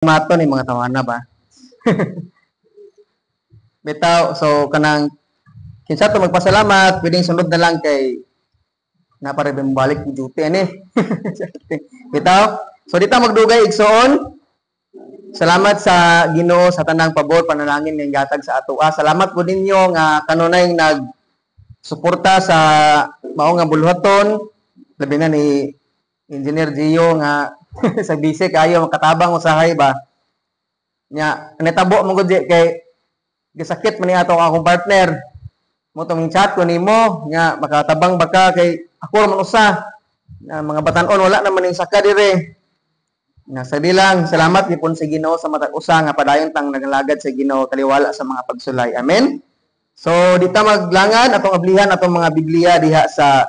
Mato ni mga tawana ba? Bitaw, so kanang kinsa to magpasalamat, pwedeng sunod na lang kay na para balik duty ani. Bitaw. So dita magdugay, igsoon. Salamat sa Ginoo sa tanang pabor, panalangin nga gatag sa ato. Salamat po ninyo nga kanunay nag suporta sa mao nga buluhaton, labi na ni Engineer Gio nga sa busy kayo makatabang usahay ba. Nya nitabo mo gud kay gisakit man ni ato akong partner mo tong chat ko nimo nga makatabang baka kay ako ra man usa na mga batan-on, wala naman ning saka dire. Nga sabi lang, salamat gipon sa Ginoo sa matag usa nga padayon tang nagalagad sa Ginoo taliwala sa mga pagsulay. Amen. So dita maglangan, atong ablihan atong mga Biblia diha sa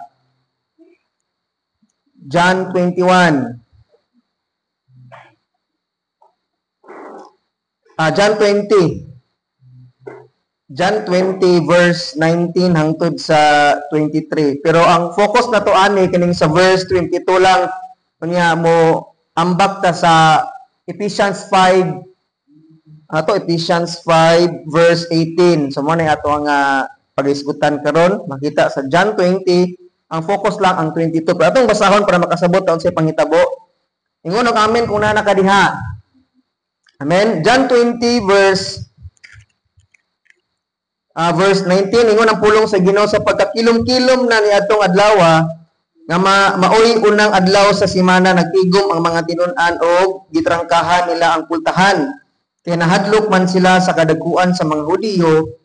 John 21. John 20. John 20 verse 19 hangtod sa 23. Pero ang focus na to ani kining sa verse 22 lang. Unya mo ambak ta sa Ephesians 5 ato, Ephesians 5 verse 18. So mo na ato ang pagisgutan karon. Makita sa John 20, ang focus lang ang 22. Pero atong basahon para makasabot ta unsay panghitabo. Ingon og amen kung naa ka diha. Amen. John 20 verse 19, ingon ang pulong sa Ginoo, "Sa pagkakilom-kilom na niadtong adlaw nga maoy unang adlaw sa simana, nagtigom ang mga tinun-an og gitrangkahan nila ang pultahan kay nahadlok man sila sa kadagkuan sa mga Hudiyo.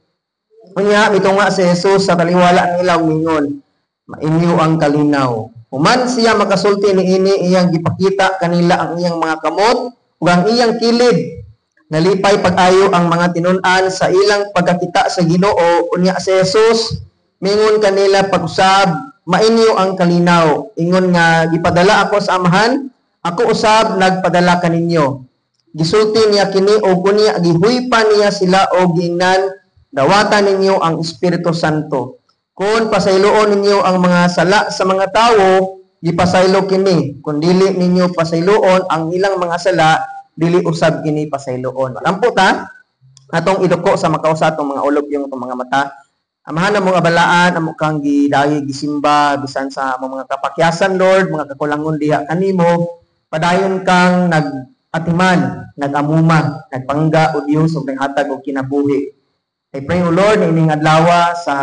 Unya mitunga si Jesus sa taliwala nila ug mingon, 'Mainyo ang kalinaw.' Human siya makasulti niini, iyang gipakita kanila ang iyang mga kamot ug ang iyang kilid. Nalipay pag-ayo ang mga tinun-an sa ilang pagkakita sa Ginoo. Unya si Jesus mingon kanila pag-usab, 'Mainyo ang kalinaw. Ingon nga gipadala ako sa Amahan, ako usab nagpadala kaninyo.' Gisulti niya kini og unya gihuypan niya sila og giingnan, 'Dawata ninyo ang Espiritu Santo. Kung pasayloon ninyo ang mga sala sa mga tawo, gipasaylo kini. Kung dili ninyo pasayloon ang ilang mga sala, dili usab kini pasayloon.'" Lampo ta, atong iduko sa makausa atong mga ulog yung atong mga mata. Amahan na mong abalaan, amo kang gidayi, gisimba, bisan sa among mga kapakyasan, Lord, mga kakulangon diha kanimo, padayon kang nag-atiman, nag-amuma, nagpangga o Dios ug naghatag og kinabuhi. I pray, O Lord, na ining adlawa sa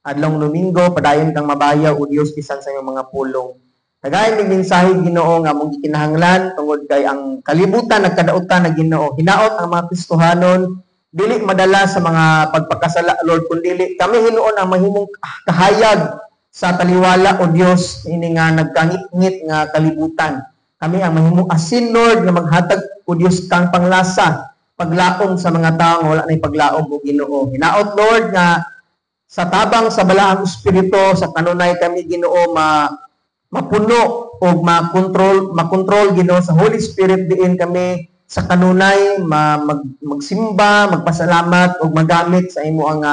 adlong Domingo, padayon kang mabayaw, o Dios, bisan sa imong mga pulong. Tagay mig mensahe, Ginoo, nga among gikinahanglan tungod kay ang kalibutan nagkadautan na, Ginoo. Hinaot ang mga Kristohanon dili madala sa mga pagpakasala, Lord, kun dili kami hinuon ang mahimong kahayag sa taliwala, o Dios, ini nga nagkangit-ngit nga kalibutan. Kami ang mahimong asin, Lord, nga maghatag, o Dios, kang panglasa, paglaom sa mga tawo nga wala nay paglaom, o Ginoo. Hinaot, Lord, nga sa tabang sa Balaang Espiritu sa kanunay kami, Ginoo, mapuno o makontrol, Ginoo, sa Holy Spirit diin kami sa kanunay magsimba, magpasalamat ug magamit sa imo ang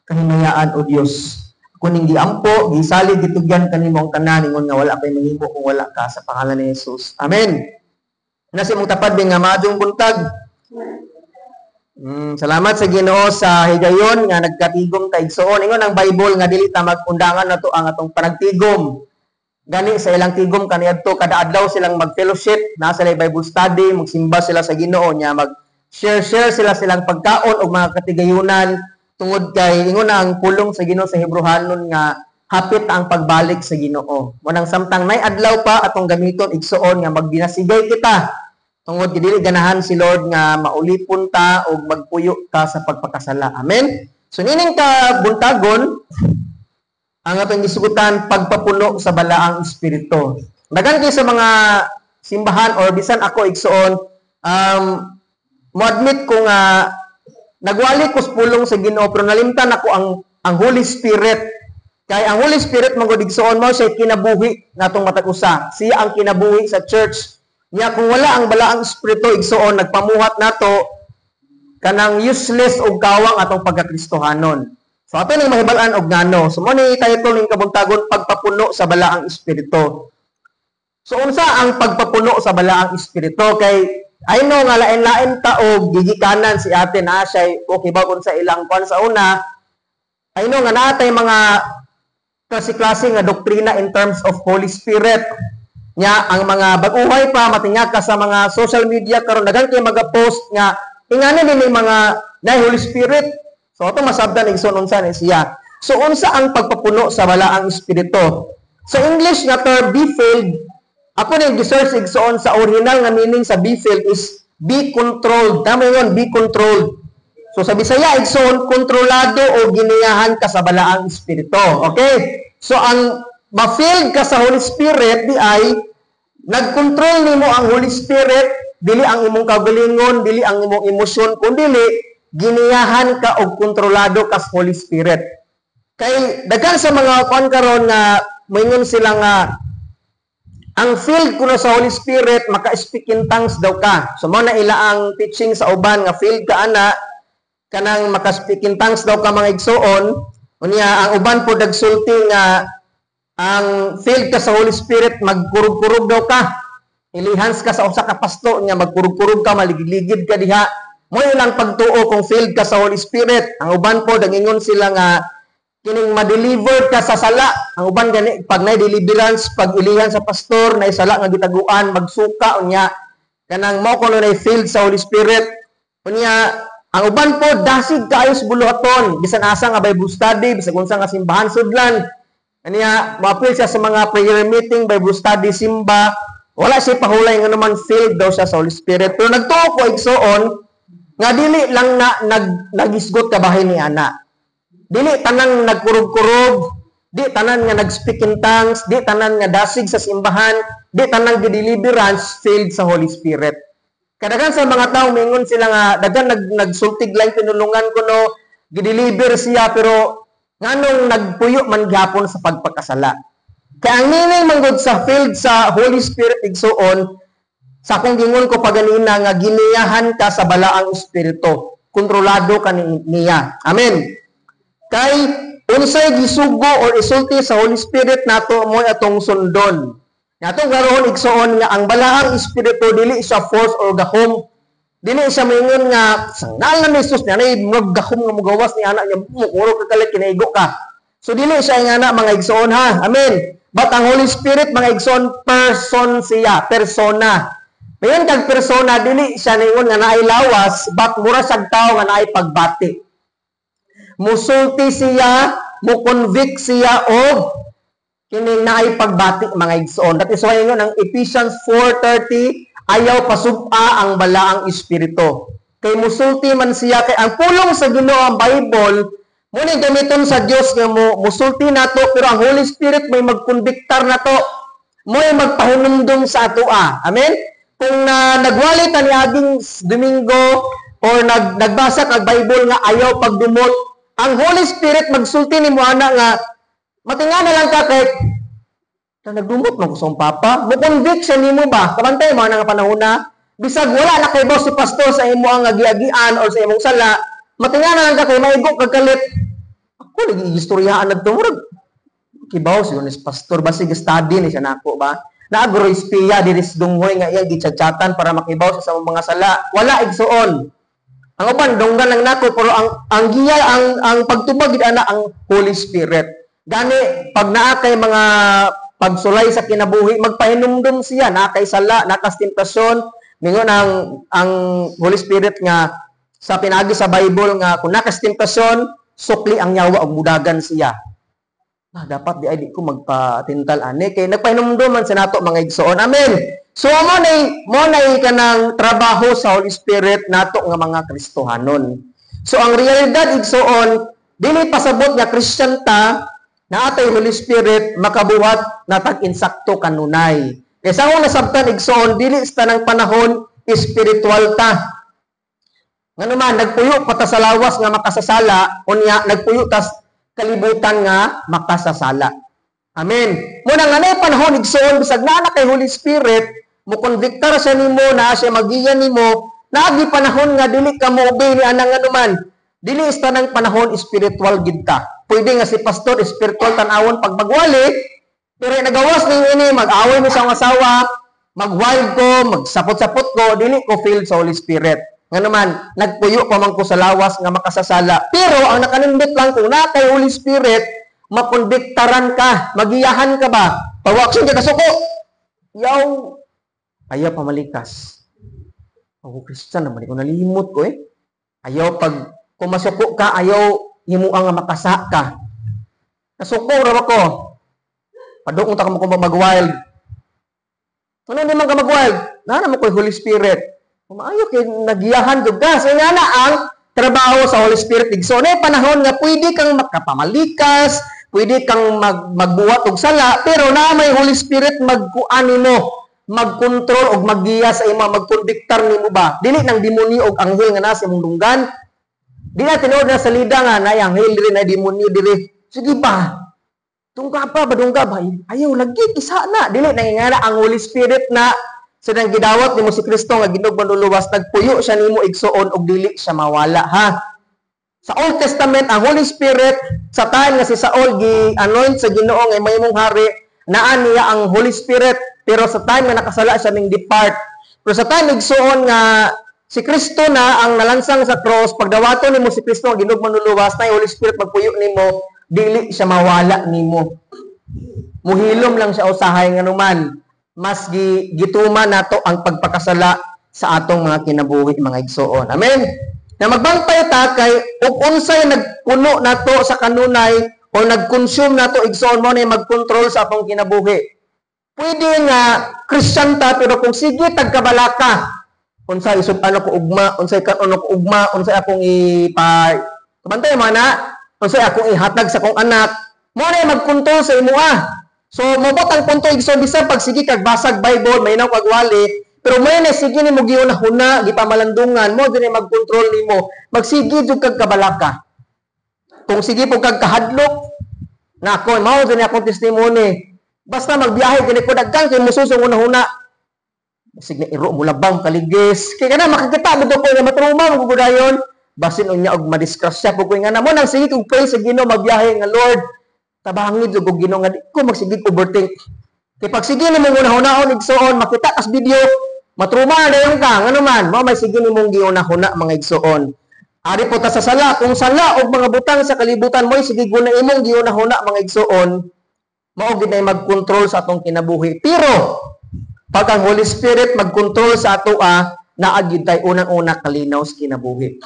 kahimayaan, o Dios. Kuning giampo, gisalig, gitugyan kanimo ang tanan, ingon nga wala kay mahimo kung wala ka, sa pangalan ni Jesus. Amen. Nasi mong tapad nga maadjong buntag. Salamat sa Ginoo sa higayon nga nagkatigom ta, igsoon. Ingon ang Bible nga dili ta magundangan nato ang atong panagtigom. Gani sa ilang tigom kaniadto, kada adlaw silang mag-fellowship, naa sila Bible study, magsimba sila sa Ginoo nya mag share-share sila silang pagkaon og mga katigayunan tungod kay ingon na ang pulong sa Ginoo sa Hebrehanon nga hapit ang pagbalik sa Ginoo. Munang samtang nay adlaw pa, atong gamiton, igsoon, nga magbinasigay kita tungod dili ganahan si Lord nga maulipon ta og magpuyo ta sa pagpakasala. Amen. So nining ka buntagon, ang atong gisugutan, pagpapuno sa Balaang Espiritu. Daghan kay sa mga simbahan or bisan ako, igsoon, mo admit ko nga nagwali ko sa pulong sa Ginoo pero nalimtan ako ang Holy Spirit. Kay ang Holy Spirit man gud, igsoon, mao siya kinabuhi natong matag usa. Siya ang kinabuhi sa church. Nya kung wala ang Balaang Espiritu, igsoon, nagpamuhat nato kanang useless og kawang atong pagkakristohanon. So ato nang mahibal-an og ngano. So mo ni title ning kabuntagon, pagpapuno sa Balaang Espiritu. So unsa ang pagpapuno sa Balaang Espiritu? Kay I know nga lain-lain ta og gigikanan. Si ate na siya okay ba kung sa ilang kwan sa una. I know nga naa tay mga klase-klase nga doktrina in terms of Holy Spirit. Nya ang mga bag-uhay pa, matingag ka sa mga social media karon, daghan kay maga-post nga ingani din mga na Holy Spirit. So ato masabtan, igsoon, unsa ni siya. So unsa ang pagpapuno sa Balaang Espiritu? Sa English nga term "be filled", ako ning gi-search, igsoon, sa original nga meaning sa "be filled" is "be controlled". Tama yun, "be controlled". So sa Bisaya, igsoon, kontrolado o giniyahan ka sa Balaang Espiritu. Okay? So ang ma-filled ka sa Holy Spirit di ay nagkontrol nimo ang Holy Spirit, dili ang imong kaugalingon, dili ang imong emosyon, kundi giniyahan ka og kontrolado ka sa Holy Spirit. Kay daghan sa mga kuan karon nga moingon sila nga ang filled kuno sa Holy Spirit, maka-speak in tongues daw ka. So mo na ila ang teaching sa uban nga filled ka ana, kanang maka-speak in tongues daw ka, mga igsoon. Unya ang uban po nagsulti nga ang filled ka sa Holy Spirit, magkurog-kurog daw ka. Ilihans ka sa usa ka pasto nya magkurog-kurog ka, maligid-ligid ka diha. Mo ilang pagtuo kung filled ka sa Holy Spirit. Ang uban po dangingon sila nga kining ma-deliver ka sa sala. Ang uban gani pag nay deliverance, pag ilihan sa pastor, nay sala nga gitaguan, magsuka unya kanang mo kuno nay filled sa Holy Spirit. Unya ang uban po dasig kaayo sa buluhaton, bisan asa nga Bible study, bisan unsa nga simbahan sudlan. Kaniya moapil siya sa mga prayer meeting, Bible study, simba, wala siya pahulay nga naman filled daw siya sa Holy Spirit. Pero nagtuo ko, igsoon, nga dili lang na nagisgot ka bahin ni ana. Dili tanang nagkurog-kurog, di tanan nga nag-speak in tongues, di tanan nga dasig sa simbahan, di tanan gi-deliverance filled sa Holy Spirit. Kadaghan sa mga tao mingon sila nga daghan nagsultig lang tinulungan kuno gi-deliver siya, pero nganong nagpuyo man gyapon sa pagpakasala. Kaya ang meaning manggod sa filled sa Holy Spirit, igsuon, sa akong gingon ko paganina nga giniyahan ka sa Balaang Espiritu. Kontrolado ka niya. Amen. Kay unsay gisugo or isulti sa Holy Spirit nato, mo'y atong sundon. Nga atong karoon, igsuon, nga ang Balaang Espiritu dili siya force or gahom. Dili siya moingon nga sa ngalan ni Jesus niya nay gahom nga mugawas ni anak niya, mukuro ka kalit kinaigo ka. So dili siya nga na, mga igsoon, ha. Amen. But ang Holy Spirit, mga igsoon, person siya, persona. Mayon kag persona, dili siya ningon nga naay lawas, but mura siyag tao nga naay pagbati. Musulti siya, mo-convict siya og kining naay pagbati, mga igsoon. That is why ingon ang Ephesians 4:30, ayaw pasub-a ang Balaang Espiritu. Kay musulti man siya, kay ang pulong sa Ginoo, ang Bible, mo ni gamiton sa Dios nga mo musulti nato, pero ang Holy Spirit may magkonbiktar nato. Mo'y magpahinumdum sa atoa. Amen? Kung na nagwali ta niaging Domingo or nagbasa kag Bible nga ayaw pagdumot, ang Holy Spirit magsulti nimo ana nga matinga na lang ka kay na nagdumot man ko sa papa. Mo convict siya nimo ba? Kabantay mo nga panahon na bisag wala na kay si pastor sa imo ang agiagian or sa imong sala, matinga na lang ka kay maigo kag kalit. Ako lagi istoryaan nagto, murag kibaw si ni pastor, basig study ni siya nako ba? Naagro ispiya diri sa dunghoy nga iyang gichatchatan para makibaw siya sa mga sala. Wala, igsuon. Ang uban dunggan lang nako, pero ang giya, ang pagtubag gid ana ang Holy Spirit. Gani pag naa kay mga pagsulay sa kinabuhi, magpahinumdum siya, naa kay sala, naa kas tentasyon, mingon ang Holy Spirit nga sa pinagi sa Bible nga kung naa kas tentasyon, sukli ang yawa og mudagan siya. Ah, dapat di ay di ko magpatintal ani kay nagpahinumdum man sa nato, mga igsoon. Amen. So mo nay kanang trabaho sa Holy Spirit nato nga mga Kristohanon. So ang realidad, igsoon, dili pasabot nga Christian ta, naa tay Holy Spirit, makabuhat na tag insakto kanunay. Kay sa akong nasabtan, igsoon, dili sa tanang panahon espiritual ta. Ngano man nagpuyo pa ta sa lawas nga makasasala, unya nagpuyo ta kalibutan nga makasasala. Amen. Muna nga na panahon, igsoon, bisag naa na kay Holy Spirit, mo konviktar siya nimo, na siya magiya nimo, naagi panahon nga dili ka mo obey ni anang anuman. Dili sa tanang panahon spiritual gid ta. Pwede nga si pastor spiritual tan-awon pag magwali, pero nagawas ni ini mag-away mo sa asawa, Mag-wild ko, magsapot-sapot ko, dili ko filled sa Holy Spirit. Nga naman, nagpuyo pa man ko sa lawas nga makasasala. Pero ang nakanindot lang, kung naa kay Holy Spirit, makonbiktaran ka, magiyahan ka ba? Pag-action ka kasuko. Yaw, ayaw pamalikas. Ako Christian naman, ko nalimot ko eh. Ayaw pag kung masuko ka, ayaw himuang nga makasa ka. Nasuko ra ko. Padung ta ka mo mag-wild. Ano di man ka mag-wild? Naa naman ko'y Holy Spirit. Maayo kay nagiyahan jud ka. So nga na ang trabaho sa Holy Spirit, igsoon. Na panahon nga pwede kang makapamalikas, pwede kang magbuhat og sala, pero na may Holy Spirit magkuan nimo, magkontrol og maggiya sa imo, magkondiktar nimo ba? Dili nang demonyo og anghel nga nasa imong dunggan. Di na tinuod na salida nga na anghel diri, na demonyo diri. Sige ba? Tungka pa, badungga ba? Ayaw lagi isa na. Dili nang nga ang Holy Spirit na sa nang gidawat nimo si Kristo nga Ginoo manluluwas, nagpuyo siya nimo, igsuon, og dili siya mawala, ha. Sa Old Testament, ang Holy Spirit, sa time nga si Saul gi-anoint sa Ginoo nga mahimong hari, naa niya ang Holy Spirit, pero sa time nga nakasala siya, ning depart. Pero sa time, igsuon, nga si Kristo na ang nalansang sa cross, pagdawaton nimo si Kristo nga Ginoo manluluwas, na Holy Spirit magpuyo nimo, dili siya mawala nimo. Muhilom lang siya usahay nga numan mas gituman nato ang pagpakasala sa atong mga kinabuhi, mga igsuon. Amen. Na magbantay ta kay ug unsay nagpuno nato sa kanunay o nag-consume nato, igsuon, mo na magkontrol sa atong kinabuhi. Pwede nga Christian ta, pero kung sige tagkabalaka, unsay isip ano ko ugma, unsay kan-ono ko ugma, unsay akong ipa kabantay mo na, unsay akong ihatag sa akong anak, mo na magkontrol sa imuha. So, mabot ang punto, igsoon, bisan pag sige kag basag Bible, may kag wali, pero may na sige nimo giuna-huna, gipamalandungan, mo din magkontrol nimo. Magsige jud kag kabalaka. Kung sige po kag kahadlok, na ako, mao din akong testimony. Basta magbiyahe gani ko, daghan kay mususong una-huna. Sige iro mo labang kaligis. Kay kana makikita mo ko nga matruma mo dayon. Basin unya og madisgrasya po ko nga na mo nang sige kog pray sa Ginoo magbiyahe nga, "Lord, tabangi jud og Ginoo nga di ko magsige overthink." Kay pag sige nimo una-hunaon, igsuon, makita kas video, matruma na dayon ka, ngano man, mao may sige nimong giuna-huna, mga igsuon. Ari po ta sa sala, kung sala og mga butang sa kalibutan mo sige guna imong giuna-huna, mga igsuon, mao gid na magkontrol sa atong kinabuhi. Pero pag ang Holy Spirit magkontrol sa ato, naa gyud tay unang-una kalinaw sa kinabuhi.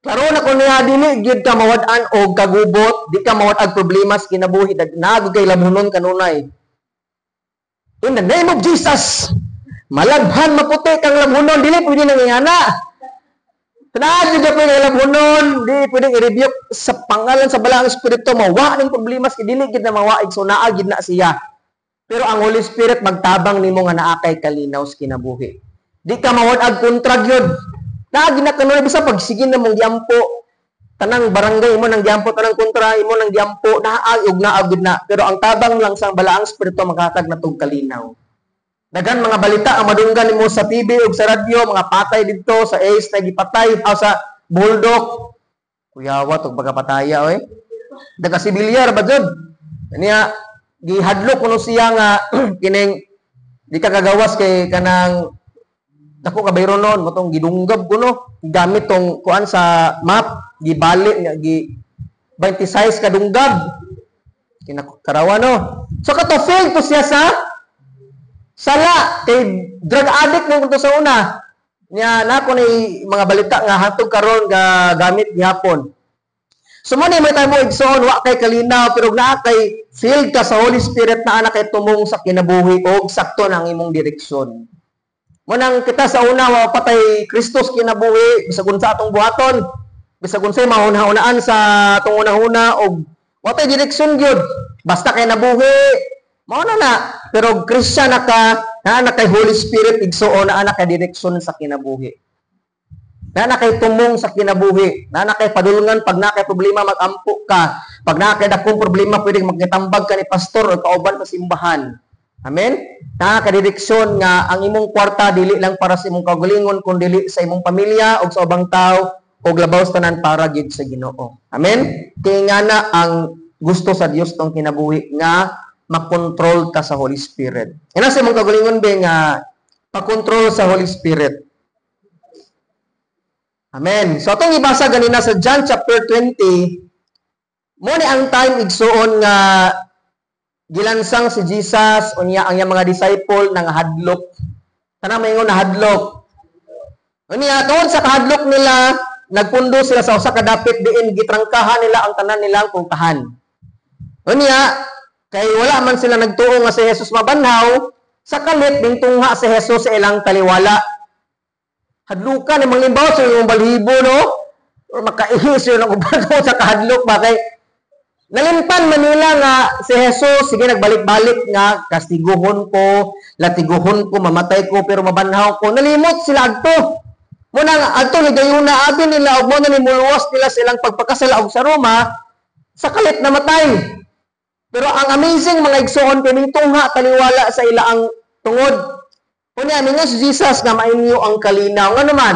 Klaro na kung niya, dili gyud ka mawad-an og kagubot, di ka mawad-ag problema sa kinabuhi, naa gyud kay labhunon kanunay. In the name of Jesus, malabhan maputi kang labhunon, dili pwede nang ingana. Naa gyud ka pwede labhunon, di pwede i-rebuke sa pangalan sa Balaang Espiritu, mawa ning problema sa dili gid na mawaig, so naa gid na siya. Pero ang Holy Spirit magtabang nimo nga naa kay kalinaw sa kinabuhi. Di ka mawad-ag kontra gyud. Naa gid na kanunay bisa pag sige na mong giampo, tanang barangay mo nang giampo, tanang kontra imo nang giampo, naa ug naa gid na. Pero ang tabang lang sa Balaang Espiritu makatag natog kalinaw. Daghan mga balita ang madunggan nimo sa TV ug sa radyo, mga patay didto sa Ace na gipatay o sa Buldok. Kuyawa tog pagkapataya oy. Daga sibilyar ba jud? Kaniya gihadlok kuno siya nga kining di ka kagawas kay kanang dako ka bayro noon mo tong gidunggab kuno gamit tong kuan sa map, gibali nga gi 26 ka dunggab kinakarawa no. So kato fail to siya sa sala kay drug addict mo to sa una niya. Na ko ni mga balita nga hantog karon ga gamit gihapon. So mo ni may tayo mo, igsoon, wa kay kalinaw, pero naa kay filled ka sa Holy Spirit, naa na kay tumong sa kinabuhi og sakto nang imong direksyon. Mo nang kita sa una, wa patay Kristus kinabuhi, bisag unsa atong buhaton, bisag unsay mahuna-hunaan sa atong una-huna og wa tay direksyon gyud. Basta kay nabuhi, mao na na. Pero Christian na ka, naa na kay Holy Spirit, igsuon, naa na kay direksyon sa kinabuhi. Naa na kay tumong sa kinabuhi. Naa na kay padulngan pag naa kay problema, magampo ka. Pag naa kay dakong problema, pwede magkitambag ka ni pastor o kauban sa simbahan. Amen? Naa kay direksyon nga ang imong kwarta dili lang para sa imong kaugalingon kun dili sa imong pamilya o sa ubang tao o labaw sa tanan para gid sa Ginoo. Amen? Kay nga na ang gusto sa Dios tong kinabuhi nga makontrol ta sa Holy Spirit. Ina sa imong kagalingon be nga pakontrol sa Holy Spirit. Amen. So atong ibasa ganina sa John chapter 20, mo ni ang time, igsuon, nga gilansang si Jesus unya ang iyang mga disciple nang hadlok. Kanang maingon na hadlok. Unya tungod sa kahadlok nila, nagpundo sila sa usa ka dapit diin gitrangkahan nila ang tanan nilang pungkahan. Unya kay wala man sila nagtuo nga si Jesus mabanhaw, sa kalit ningtungha si Jesus sa ilang taliwala. Hadlukan ni manglimbaw sa imong balhibo, no? Or makaihi siya ng uban sa kahadlok ba kay nalimtan man nila nga si Jesus sige nagbalik-balik nga kastiguhon ko, latiguhon ko, mamatay ko, pero mabanhaw ko. Nalimot sila adto. Muna nga adto higayuna abi nila ug mo na ni muluwas nila silang pagpakasala og sa Roma, sa kalit namatay. Pero ang amazing, mga igsoon, kay ningtungha taliwala sa ila ang tungod. Unya mingon si Jesus nga mainyo ang kalinaw. Nga naman,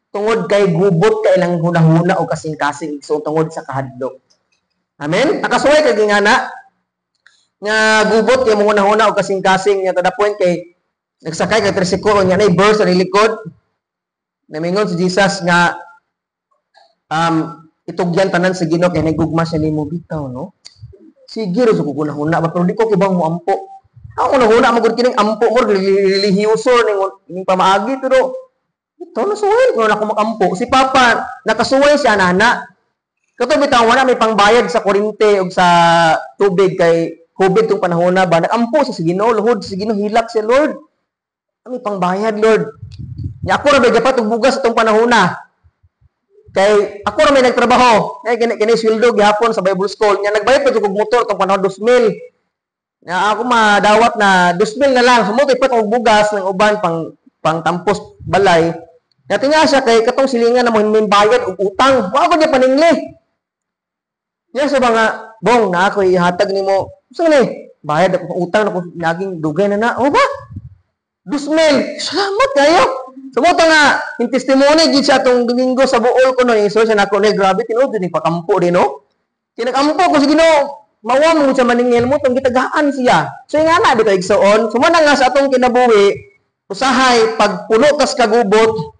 tungod kay gubot kay ilang hunahuna o kasing-kasing, igsoon, tungod sa kahadlok. Amen? Nakasuway kay gingana nga gubot kay mong hunahuna o kasing-kasing nga to the point kay nagsakay kay tricycle nya nay burst sa likod. Namingon si Jesus nga itugyan tanan sa Ginoo kay nagugma siya nimo bitaw, no? Sige ra sa hunahuna ba, pero di ko kibang mo ampo. Ang hunahuna mo gud kining ampo mo relihiyoso ning ning pamaagi, pero ito nasuway ko na ako makampo. Si Papa nakasuway siya nana. Kato bitaw wala may pangbayad sa kuryente ug sa tubig kay COVID tong panahon na ba, nagampo sa Ginoo, luhod sa Ginoo, hilak si Lord. May pangbayad, Lord. Nya ako ra may gapat og bugas atong panahon na. Kay ako ra may nagtrabaho. Kay kini kini sweldo gihapon sa Bible school. Nya nagbayad pa jud og motor tong panahon 2000. Nya ako madawat na 2000 na lang. Sumutoy pa og bugas ng uban pang pang tampos balay. Nya tinga siya kay katong silingan na mo bayad og utang. Wa ko niya paningli. Nya sa mga bong na ako ihatag nimo. Unsa ni? Bayad ako utang ako naging dugay na na. O ba? 2000. Salamat kayo. So mo nga, yung testimony gid siya tong Domingo sa buol ko no, so siya nako ni grabe tinuod ni pakampo din, no. Kinakampo ko sa Ginoo, mawa mo siya maningil mo tong gitagaan siya. So nga na bitaw, igsoon. So mo na nga sa atong kinabuhi, usahay pag puno tas kagubot,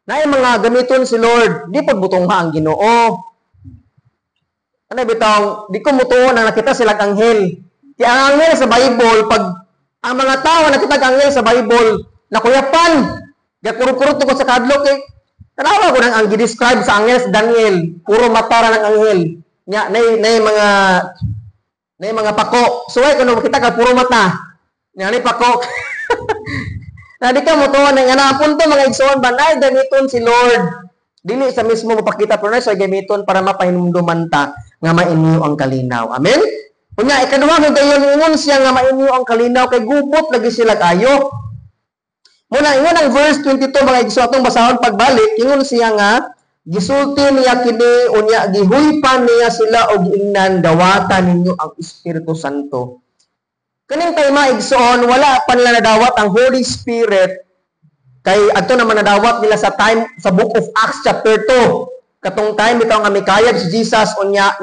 naay mga gamiton si Lord, di pud butong ang Ginoo. Ano bitaw, di ko mutuo na nakita sila anghel. Kaya ang anghel sa Bible, pag ang mga tao nakita ang anghel sa Bible, nakuyapan, gakurot-kurot ko sa kadlok eh. Tanawa ko nang ang gi-describe sa anghel sa Daniel, puro mata ra ng anghel. Nya nay mga pako. Suway kuno makita ka puro mata. Nya nay pako. Na di ka mutuo nang ana punto, mga igsoon ba, nay gamiton si Lord. Dili sa mismo mapakita pero nay sa gamiton para mapahinumduman ta nga mainyo ang kalinaw. Amen? Unya ikaduha nga gayon, ingon siya nga mainyo ang kalinaw kay gubot lagi sila kayo. Muna ingon ang verse 22, mga igsoon, atong basahon pagbalik, ingon siya nga gisulti niya kini unya gihuypan niya sila og giingnan, "Dawata ninyo ang Espiritu Santo." Kaning time, igsoon, wala pa nila nadawat ang Holy Spirit kay adto naman nadawat nila sa time sa Book of Acts chapter 2. Katong time bitaw nga mikayab si Jesus unya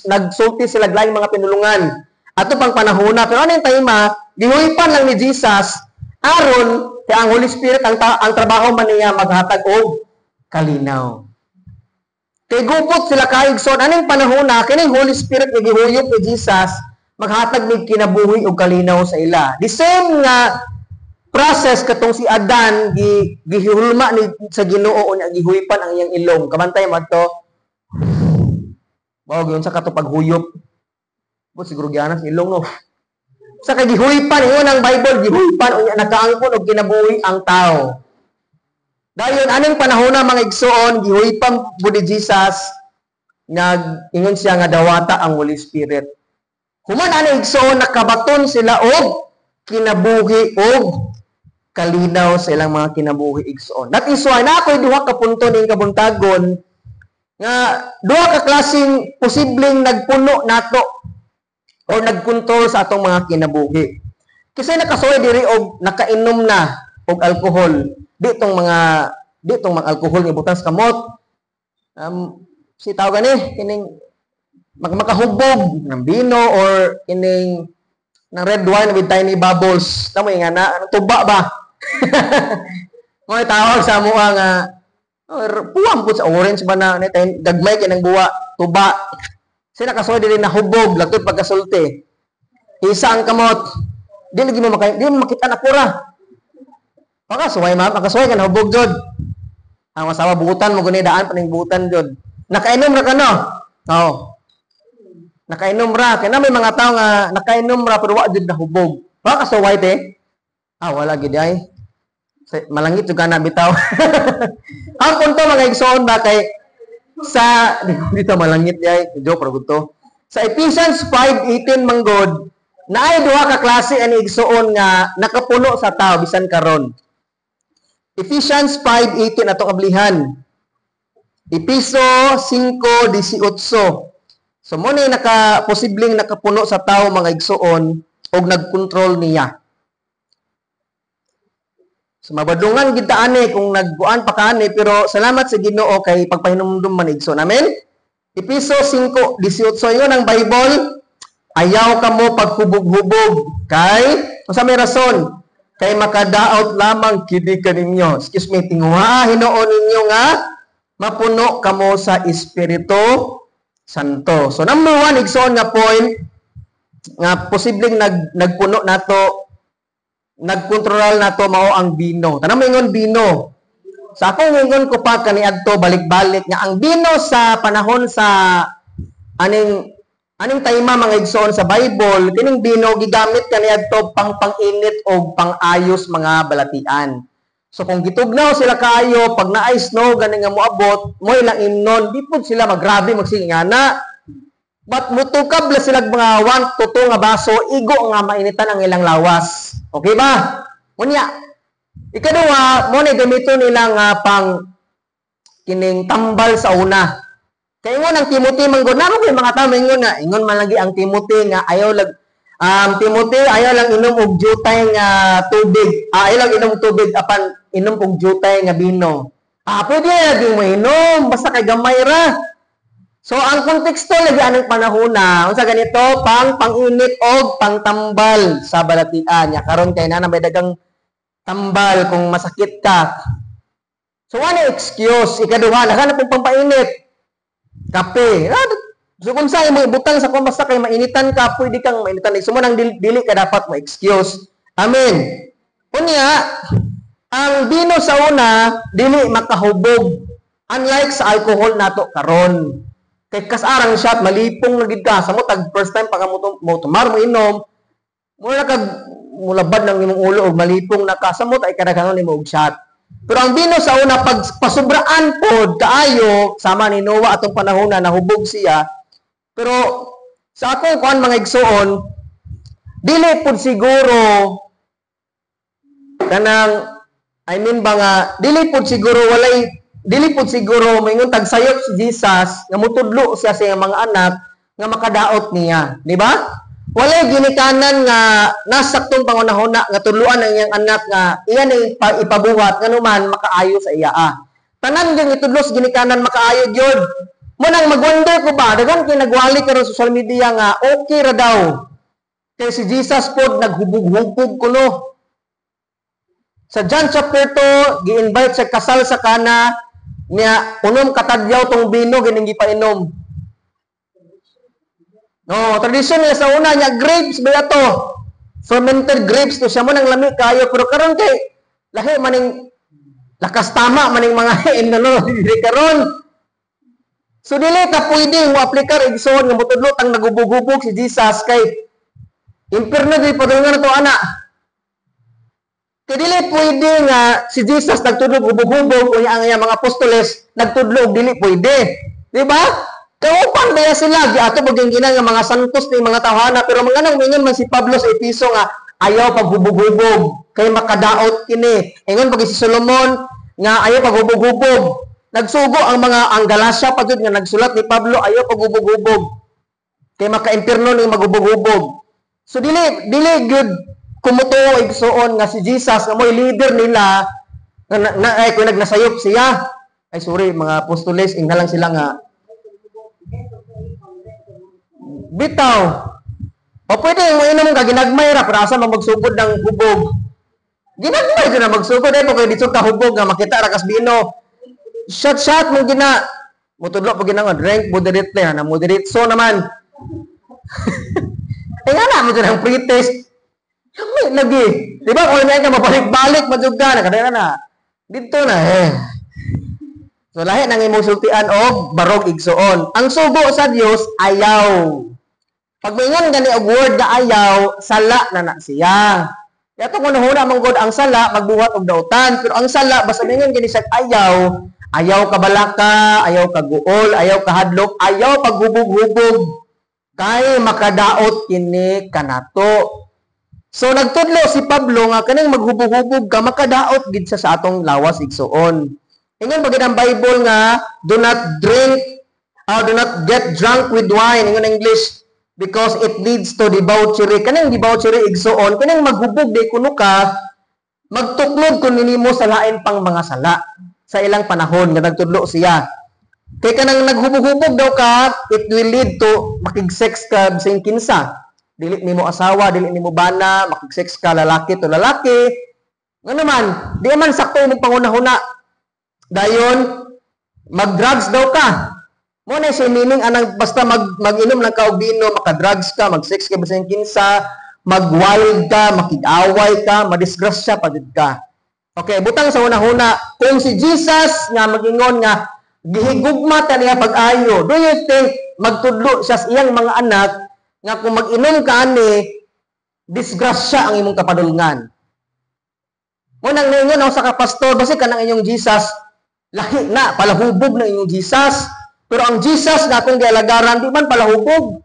nagsulti sila laing mga pinulungan. Ato pang panahona, pero ano yung time, gihuypan lang ni Jesus aron kay ang Holy Spirit ang trabaho man niya maghatag og kalinaw. Kay gubot sila kaigsoon aning panahon na kining Holy Spirit nga gihuyop ni Jesus maghatag mig kinabuhi og kalinaw sa ila. The same nga process katong si Adan gi gihulma ni sa Ginoo unya gihuypan ang iyang ilong. Kabantay mo to. Mao gyud sa kato paghuyop. Bo siguro gianas ilong, no. Sa kay gihuypan, ingon ang Bible, gihuypan unya nakaangkon og kinabuhi ang tao. Dayon aning panahon na, mga igsoon, gihuypan pud ni Jesus, nag ingon siya nga dawata ang Holy Spirit. Human ani, igsoon, nakabaton sila og kinabuhi og kalinaw sa ilang mga kinabuhi, igsoon. That is why na ako'y duha ka punto ning kabuntagon nga duha ka klaseng posibleng nagpuno nato o nagkontrol sa atong mga kinabuhi. Kasi nakasuway diri og nakainom na og alkohol. Di tong mga alkohol nga ibutang sa kamot. Si tawag gani kining makahubog ng bino or kining Ng red wine with tiny bubbles. Tamo nga na, anong tuba ba? Mo tawag sa amo nga puwang po sa orange ba na ni gagmay kay nang buwa, tuba. Sila nakasuway, dili na hubog, lagtod pagkasulti. Isa ang kamot. Di lagi mo maka, di mo makita na pura. Makasuway, ma'am, makasuway ka na hubog jud. Ang asawa buutan mo guni daan paning buutan jud. Nakainom ra ka, no? Oo. Nakainom ra kay na may mga tao nga nakainom ra pero wa jud nahubog. Wa kasuway te? Ah, wala gid ay. Malangit jud ka na bitaw. Ang punto, mga igsoon ba, kay sa dito malangit di ay, joke ra gud to. Sa Ephesians 5:18 manggod, naay duha ka klase ani, igsoon, nga nakapuno sa tao bisan karon. Ephesians 5:18 atong ablihan. Episo 5:18. So mo ni naka posibleng nakapuno sa tao, mga igsoon, og nagkontrol niya. So mabadlungan gid ta ani kung nagbuan pa kaani, pero salamat sa Ginoo kay pagpahinumdum man, igsoon. Amen. Episo 5:18, yun ang Bible. Ayaw kamo paghubog-hubog kay unsa may rason? Kay makadaot lamang kini kaninyo. Excuse me, tinguha hinuon ninyo nga mapuno kamo sa Espiritu Santo. So number one, igsoon, nga point nga posibleng nagpuno nato, nagkontrol nato, mao ang bino. Tanang moingon bino. Sa akong ingon ko pa kaniadto balik-balik nga ang bino sa panahon sa aning aning tayma, mga igsoon, sa Bible, kining bino gigamit kaniadto pang pang-init o pang-ayos mga balatian. So kung gitugnaw sila kaayo, pag naay snow gani nga moabot, mo ilang imnon, di pud sila magrabe magsingana. But mutukab la sila mga 1 to 2 nga baso, igo nga mainitan ang ilang lawas. Okay ba? Unya, ikaduha, mo ni gamito nila nga pang kining tambal sa una. Kay ingon ang Timothy manggod na mo mga tao ingon nga ingon man lagi ang Timothy nga ayaw lag Timothy, ayaw lang inom og jutay nga tubig. Ah, ayaw lang inom tubig apan inom og jutay nga bino. Ah, pwede lagi mo inom basta kay gamay ra. So ang konteksto lagi anang panahon na unsa ganito pang panginit og pangtambal sa balatian. Ya karon kay na may dagang tambal kung masakit ka. So ano excuse? Ikaduha, naghanap pong pampainit. Kape. Ah, so kung sa imo ibutang sa kung basta kay mainitan ka, pwede kang mainitan. So mo nang dili, dili ka dapat mo excuse. Amen. Unya, ang bino sa una dili makahubog. Unlike sa alcohol nato karon. Kay kasarang shot malipong na gid ka sa mo tag first time pa ka mo tumar mo inom, mo na kag mulabad ng imong ulo og malipong na ka sa mo ay kadaghanon nimo og shot. Pero ang bino sa una, pag pasubraan pod kaayo, sama ni Noah atong panahon na nahubog siya. Pero sa akong kuan, mga igsoon, dili pud siguro kanang, I mean ba nga dili pud siguro walay dili pud siguro moingon tagsayop si Jesus nga mutudlo siya sa iyang mga anak nga makadaot niya, di ba? Walay ginikanan nga nasaktong pangunahuna nga tudloan ang iyang anak nga iya na ipabuhat nganuman makaayo sa iya. Ah. Tanan gyud itudlo sa ginikanan makaayo gyud. Mo nang magwonder ko ba, daghan kay nagwali karon sa social media nga okay ra daw. Kay si Jesus pod naghubog-hubog kuno. Sa John chapter 2, gi-invite sa kasal sa Kana niya, unom katadyaw tong bino gining gipainom. No, tradisyon nila sa una niya, grapes ba to? Fermented grapes to siya mo nang lami kayo, pero karon kay lahi maning lakas tama maning mga no dili karon. So dili ta pwede mo aplikar, igsoon, nga motudlo tang nagubog-hubog si Jesus kay impierno di padulngan na to ana. Kay dili pwede nga si Jesus nagtudlo hubog-hubog unya ang iyang mga apostoles nagtudlo og dili pwede. Di ba? Kaupan ba sila giato pag gina nga mga santos ni mga tawhana, pero mga nang mingon man si Pablo sa Episo nga ayaw paghubog-hubog kay makadaot kini. Ingon pag si Solomon nga ayaw paghubog-hubog. Nagsugo ang mga ang Galacia pa jud nga nagsulat ni Pablo, ayaw paghubog-hubog kay maka-impierno ni maghubog-hubog. So dili dili gyud kumutuo, igsuon, nga si Jesus nga mo'y leader nila nga na, ay kung nagnasayop siya. Ay, sorry, mga apostoles, ingna lang sila nga bitaw. O pwede mo inom ka ginagmay ra, pero asa man magsugod ng hubog? Ginagmay jud na magsugod ay mo kay dito ka hubog nga makita ra kas bino. Shot shot mo gina. Mutudlo pa gina nga drink moderately ha, na moderate so naman. Eh nga na mo dyan ang pre-taste. Lami lagi. Di ba kung ka mabalik-balik man jud ka nakadira na. Dito na eh. So lahi nang imong sultian og barog, igsuon. Ang sugo sa Dios ayaw. Pag moingon gani og word nga ayaw, sala na na siya. Kaya kung hunahuna man gud ang sala magbuhat og dautan, pero ang sala basta moingon gani siya ayaw, ayaw ka balaka, ayaw ka guol, ayaw ka hadlok, ayaw paghubog-hubog kay makadaot kini kanato. So nagtudlo si Pablo nga kaning maghubog-hubog ka makadaot gid sa atong lawas, igsuon. Ingon pa gid ang Bible nga do not drink or do not get drunk with wine, ingon English, because it leads to debauchery. Kaning debauchery, igsuon, kaning maghubog di kuno ka, magtuklod kun nimo sa lain pang mga sala sa ilang panahon nga nagtudlo siya. Kay kanang naghubog-hubog daw ka, it will lead to makig-sex ka sa kinsa. Dili nimo asawa, dili nimo bana, makig-sex ka lalaki to lalaki. Nga naman, di man sakto imong pangunahuna. Dayon, mag-drugs daw ka. Mo na siya meaning anang basta mag-inom lang ka og bino, maka-drugs ka, mag-sex ka bisan kinsa, mag-wild ka, makig-away ka, madisgrasya pa gid ka. Okay, butang sa una-huna, kung si Jesus nga magingon nga gihigugma ta niya pag-ayo, do you think magtudlo siya sa iyang mga anak nga kung mag-inom ka ani, disgrasya ang imong kapadulngan? Mo nang ningon ako sa ka pastor, basi kanang inyong Jesus, lahi na, palahubog na inyong Jesus. Pero ang Jesus nga akong gialagaran, di man palahubog.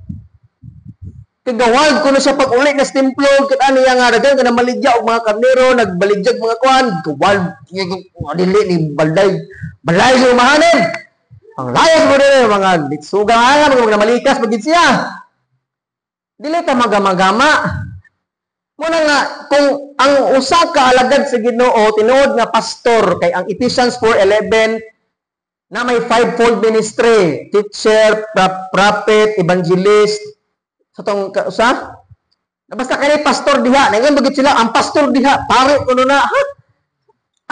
Kay gawag kuno siya pag uli na sa templo, kita niya nga daghan kana maligya og mga karnero, nagbaligyag mga kuan, gawag dili ni balday. Balay sa umahanin. Ang layas mo din mga litsuga nga mga malikas pagid siya. Dili ta magamagama. Muna nga kung ang usa ka alagad sa Ginoo tinuod nga pastor, kay ang Ephesians 4:11 na may fivefold ministry, teacher, prophet, evangelist, sa tong usa basta kani pastor diha, ningon bagit sila ang pastor diha pare kuno na ha.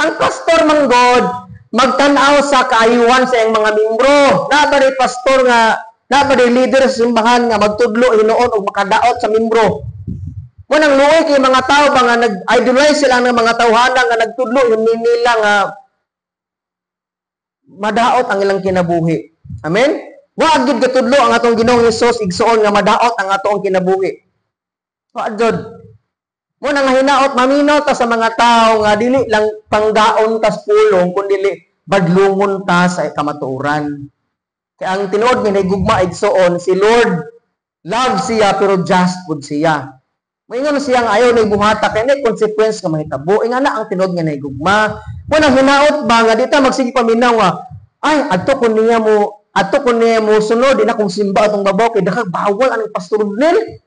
Ang pastor man god magtan-aw sa kaayuhan sa iyang mga membro. Na ba pastor nga na ba leader sa simbahan nga magtudlo hinuon og makadaot sa membro? Mo nang luoy kay mga tao ba nga nag-idolize sila ng mga tawhana nga nagtudlo yung nila nga madaot ang ilang kinabuhi. Amen? Wa gid katudlo ang atong Ginoong Hesus, igsuon, nga madaot ang atong kinabuhi. Wa jud. Mo nang hinaot maminaw ta sa mga tao nga dili lang panggaon tas pulong kundi badlungon ta sa kamatuoran. Kay ang tinuod nga nahigugma, igsuon, si Lord, love siya pero just pud siya. Maingon siya nga ayaw na ibuhata kay may consequence nga mahitabo. Inga na ang tinuod nga nahigugma. Mo nang hinaot ba nga di ta magsige paminaw nga ay adto ko niya mo sunod, di na kong simba atong babaw kay dakag bawal ang pastor nil.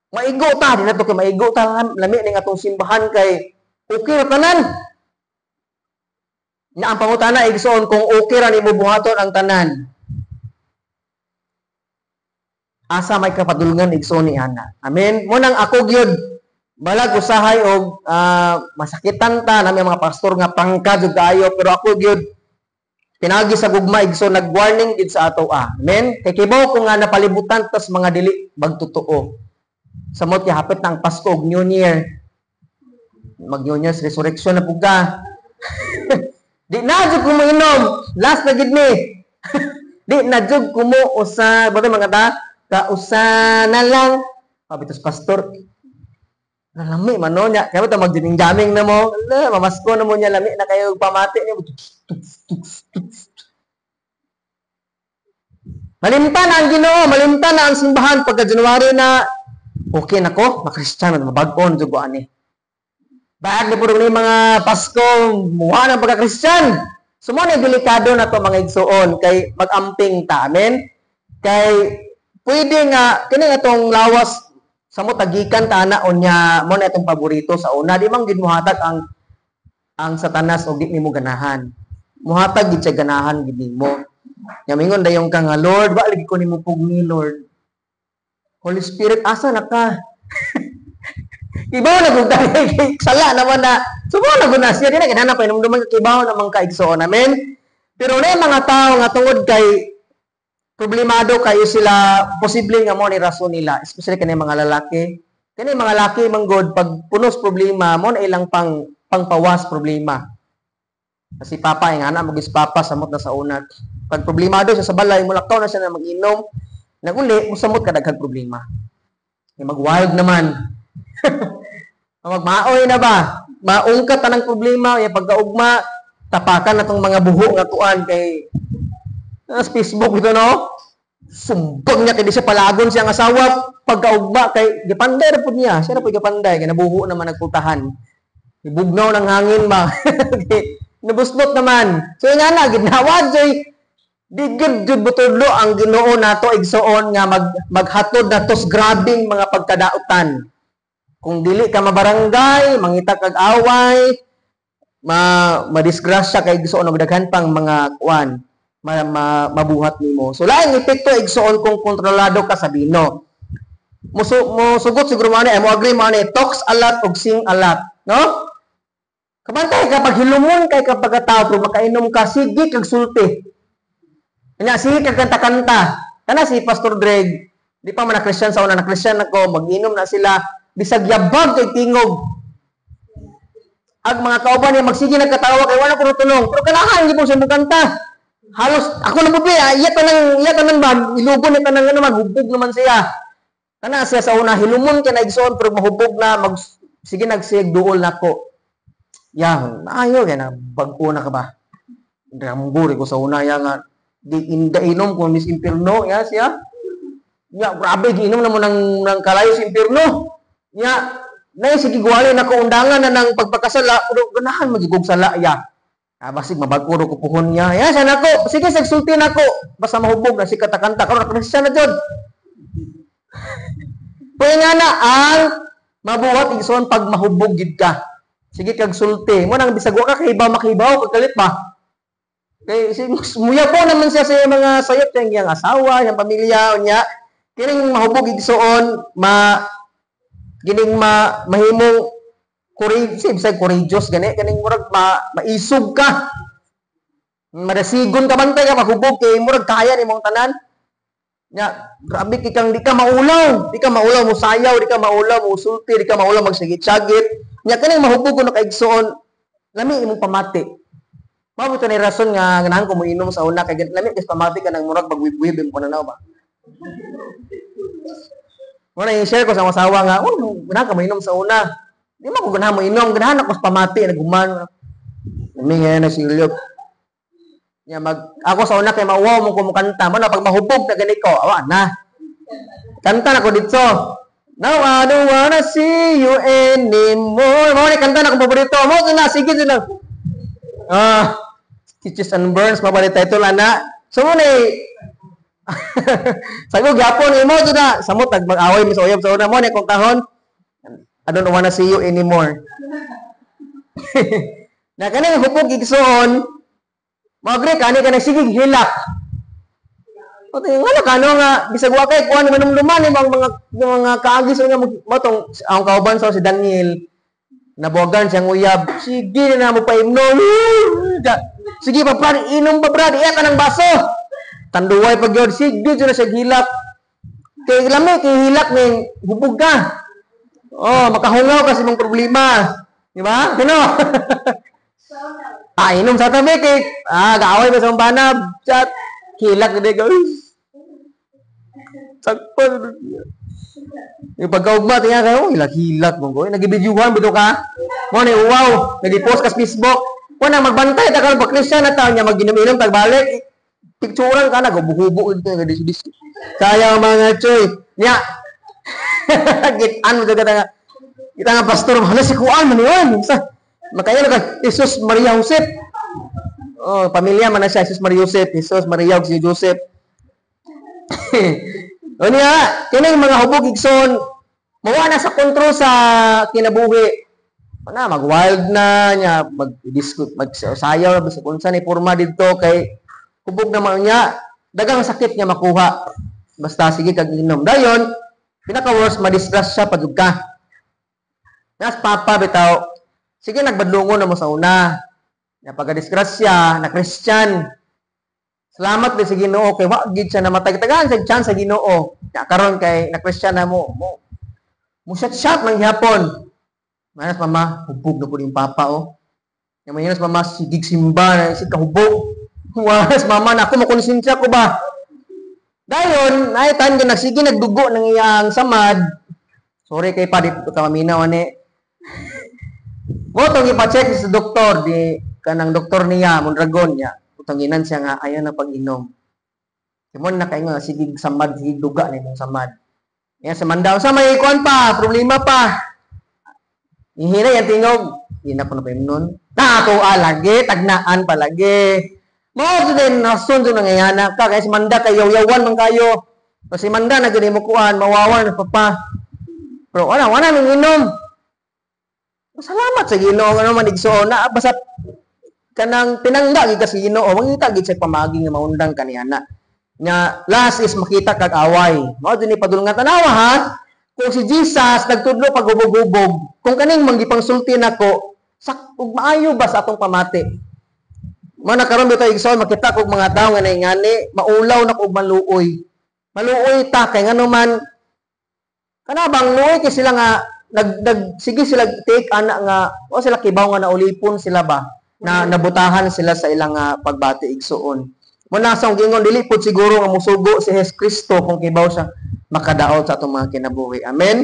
Maigo ta, di na to kay maigo ta, lami ning atong simbahan kay okay ra tanan. Na ang pangutana, igsoon, kung okay ra nimo buhaton ang tanan, asa may kapadulngan, igsoon, ni ana? Amen. Mo nang ako gyud balag usahay og masakitan ta nami mga pastor nga pangka jud kaayo, pero ako gyud pinagi sa gugma, igsoon, nag-warning gid sa ato ah. Amen. Kay kibaw ko nga napalibutan tas mga dili magtotoo. Samot kay hapit na ang Pasko ug New Year. Mag New Year's resurrection na pug ka. Di na jud ko moinom. Last na gid ni. Di na jud ko mo usa, ba mga ta? Kausa na lang. Pabitos pastor. Nalami man no nya. Kaya ba magjamming na mo? Ala, mamasko na mo niya, lami na kayo pamati niya. Malimtan na ang Ginoo, malimtan na ang simbahan pagka January na okay na ko, makristiyan na mabag-on jud ko ani. Baag ni puro ni mga Pasko, muha ng pagka-Kristiyan. So mo na delikado na to mga igsuon kay mag-amping ta, amen. Kay pwede nga kini atong lawas sa mo tagikan ta na unya mo na itong paborito sa una, di man gid mohatag ang Satanas og di nimo ganahan. Muhatag gid siya ganahan gid nimo. Nya mingon dayon ka nga, "Lord, wa lagi ko nimo pugni, Lord." Holy Spirit, asa na ka? Kibaw na gud sala naman na. Subo na gud na siya, di na kinahanglan pa hinumduman, kibaw naman ka, igsoon. Amen. Pero na mga tao nga tungod kay problemado kayo sila, posible nga mo ni rason nila, especially kani mga lalaki. Kani mga lalaki manggod, pag punos problema, mo na ilang pangpawas problema. Kasi papa, yung anak magis papa, samot na sa unat. Pag problemado siya sa balay, mulakaw na siya na mag-inom, naguli, musamot ka daghang problema. Kaya mag-wild naman. Magmaoy na ba? Maungkat tanang problema, ya pagkaugma, tapakan na tong mga buho nga tuan kay sa Facebook ito, no? Sumbang niya kay di siya palagon siyang asawa pagkaugma kay gipanday ra pud niya. Siya ra pud gipanday kay nabuho naman nagpultahan. Ibugnaw ng hangin ba? Nabuslot naman. So nga na ginawad joy di gud jud butudlo ang Ginoo nato, igsoon, nga maghatod na tos grabing mga pagkadautan. Kung dili ka mabarangay, mangita kag away, madisgrasya kay, igsoon, og daghan pang mga kuan mabuhat nimo. So laing epekto, igsoon, kung kontrolado ka sa bino. Mo sugot siguro mo ani, mo agree mo ani, talks a lot og sing a lot, no? Kabantay ka pag hilumon kay kapag tao pero makainom ka, sige kag sulti. Nya sige kag kanta-kanta. Kana si Pastor Dreg, di pa man na Christian sa una, na Christian ako, mag-inom na sila bisag yabag kay tingog. Ag mga kauban niya magsige nagkatawa kay wala ko tulong. Pero kanahan gyud po siya mukanta. Halos ako na bubi, iya ta nang ba ilugon ni tanang naman hubog naman siya. Kana siya sa una hilumon kay na, igsoon, pero mahubog na mag sige nagsigeg duol nako. Ya, maayo kay na bag-o na ka ba? Rambo ko sa una ya nga di inda inom ko Miss Impierno ya siya. Ya grabe giinom na mo ng kalayo sa impierno. Ya nay sige gwali na ko undangan na ng pagpakasala pero ganahan magigog sala ya. Ah, basig mabag-o ko puhon niya. Ya siya nako, sige sulti nako. Basta mahubog na si katakanta karon Christian na jud. Pwede nga na ang mabuhat, igsoon, pag mahubog gid ka. Sige kag sulti. Mo nang bisag wa ka kahibaw, makibaw kag kalit ba. Kay si muya po naman siya sa mga sayop niyang iyang asawa, iyang pamilya niya. Kining mahubog, igsoon, ma gining ma mahimong courage, bisag courageous gani kaning murag maisog ka. Madasigon ka, bantay ka maghubog kay murag kaya nimong tanan. Nya, grabe kay kang di ka maulaw, di ka maulaw mo sayaw, di ka maulaw mo sulti, di ka maulaw magsigit-sagit. Nya kaning mahubog ko na kaigsoon, lami imong pamati. Mao ni rason nga ganahan ko moinom sa una kay lami kay pamati ka nang murag magwib-wib imong pananaw ba. Muna yung share ko sa asawa nga, oh, ganahan ka moinom sa una. Di man ko ganahan moinom, ganahan ako sa pamati naghuman. Lami nga na silyog. Nya mag ako sa una kay mauwaw mo kumukanta mo na pag mahubog na gani ko, awa na. Kanta na ko dito. "Now I don't wanna see you anymore." Mo ni kanta na akong paborito. Mo na sige sila. Ah, Stitches and Burns mabali title ana. So mo ni sabi ko gyapon imo jud na samot nag mag-away mi sa uyab sa una mo ni akong kahon. "I don't wanna see you anymore." Na kaning hubog, igsoon, mo-agree kani ka sige hilak. O tingnan ano kano nga bisag wa kay kuan manumduman imong mga kaagi sa nga mo tong ang kauban sa si Daniel nabuwagan siyang uyab. Sige na mo paimnom. Sige pa, brad, inom pa, brad, iya ka ng baso. Tanduay pag yun, sige jud na siya hilak. Kay lami kay hilak ning hubog ka. Oh, makahungaw kasi mong problema. Di ba? Kino? Ah, inom sa tabi kay gaaway ba sa banab? Chat. Hilak na ko. Sakpan. Yung pagkaugma, tingnan kayo, oh, hilak-hilak mo ko. Nagibidyuhan, bito ka? Mo ni, wow, nag-post ka sa Facebook. Kung na magbantay, takal ba Christian na tao niya, maginom-inom, tagbalik. Picturean ka na, gubuhubo ito, dis. Kaya mga choy. Nya, gitan mo kita nga. Kita nga pastor, hala si Kuan man yun. Sa, makaya na ka, Jesus Maria Joseph. Oh, pamilya man na siya, Jesus Maria Joseph, Jesus Maria ug si Joseph. O niya, kining mga hubog, igsoon, mawa na sa kontrol sa kinabuhi. Na mag-wild na niya, mag-disco, mag-sayaw na basta kung saan ni porma didto kay hubog na man niya, dagang sakit niya makuha. Basta sige kag inom. Dayon, Pinaka worst, madisgrasya pa jud ka. Nas papa bitaw, sige, nagbadlungon na mo sa una. Na pagka-disgrasya, na Christian. Salamat din sa Ginoo kay wa gid siya namatay. Tagaan sa chance sa Ginoo. Ya karon kay na Christian na mo mo. Mo shot shot lang gyapon. Manas mama, hubog na po yung papa oh. Yang manas mama, sigig simba na sig kahubog. Was mama na ako makonsensya ko ba? Dayon, ay time ka nagsige nagdugo ng iyang samad. Sorry kay pa di ka maminaw ani. Mo tong ipa-check sa doktor di kanang doktor niya Mondragon niya. Utanginan siya nga ayaw na pag-inom. Kimo na kay nga sige samad, sige duga na imong samad. Ya sa mandaw sa may kuan pa, problema pa. Ihina yang tingog, di na ko na paimnon. Na ako lagi, tagnaan palagi. Mao din rason jud nangayana ka kay si Manda kay yaw-yawan man kayo. Kasi Manda na gid mo kuan, mawawan na papa. Pero wala wala nang inom. Salamat sa Ginoo ano man igsuon na basta kanang pinangga gid ka sa Ginoo, mangita gid sa pamagi nga maundang kaniya na. Nya last is makita kag away. Mao din ni padulngan tanawa ha. Kung si Jesus nagtudlo pag hubog-hubog, kung kaning manggipangsulti nako, sak ug maayo ba sa atong pamati? Mo na karon bitaw igsoon makita kog mga tawo nga naingani, maulaw na kog maluoy. Maluoy ta kay ngano man kana bang luoy kay sila nga nag, nag sige sila take ana nga o sila kibaw nga naulipon sila ba na nabutahan sila sa ilang pagbati igsuon. Mo na sa gingon dili pud siguro nga musugo si Jesus Kristo kung kibaw siya makadaot sa atong mga kinabuhi. Amen.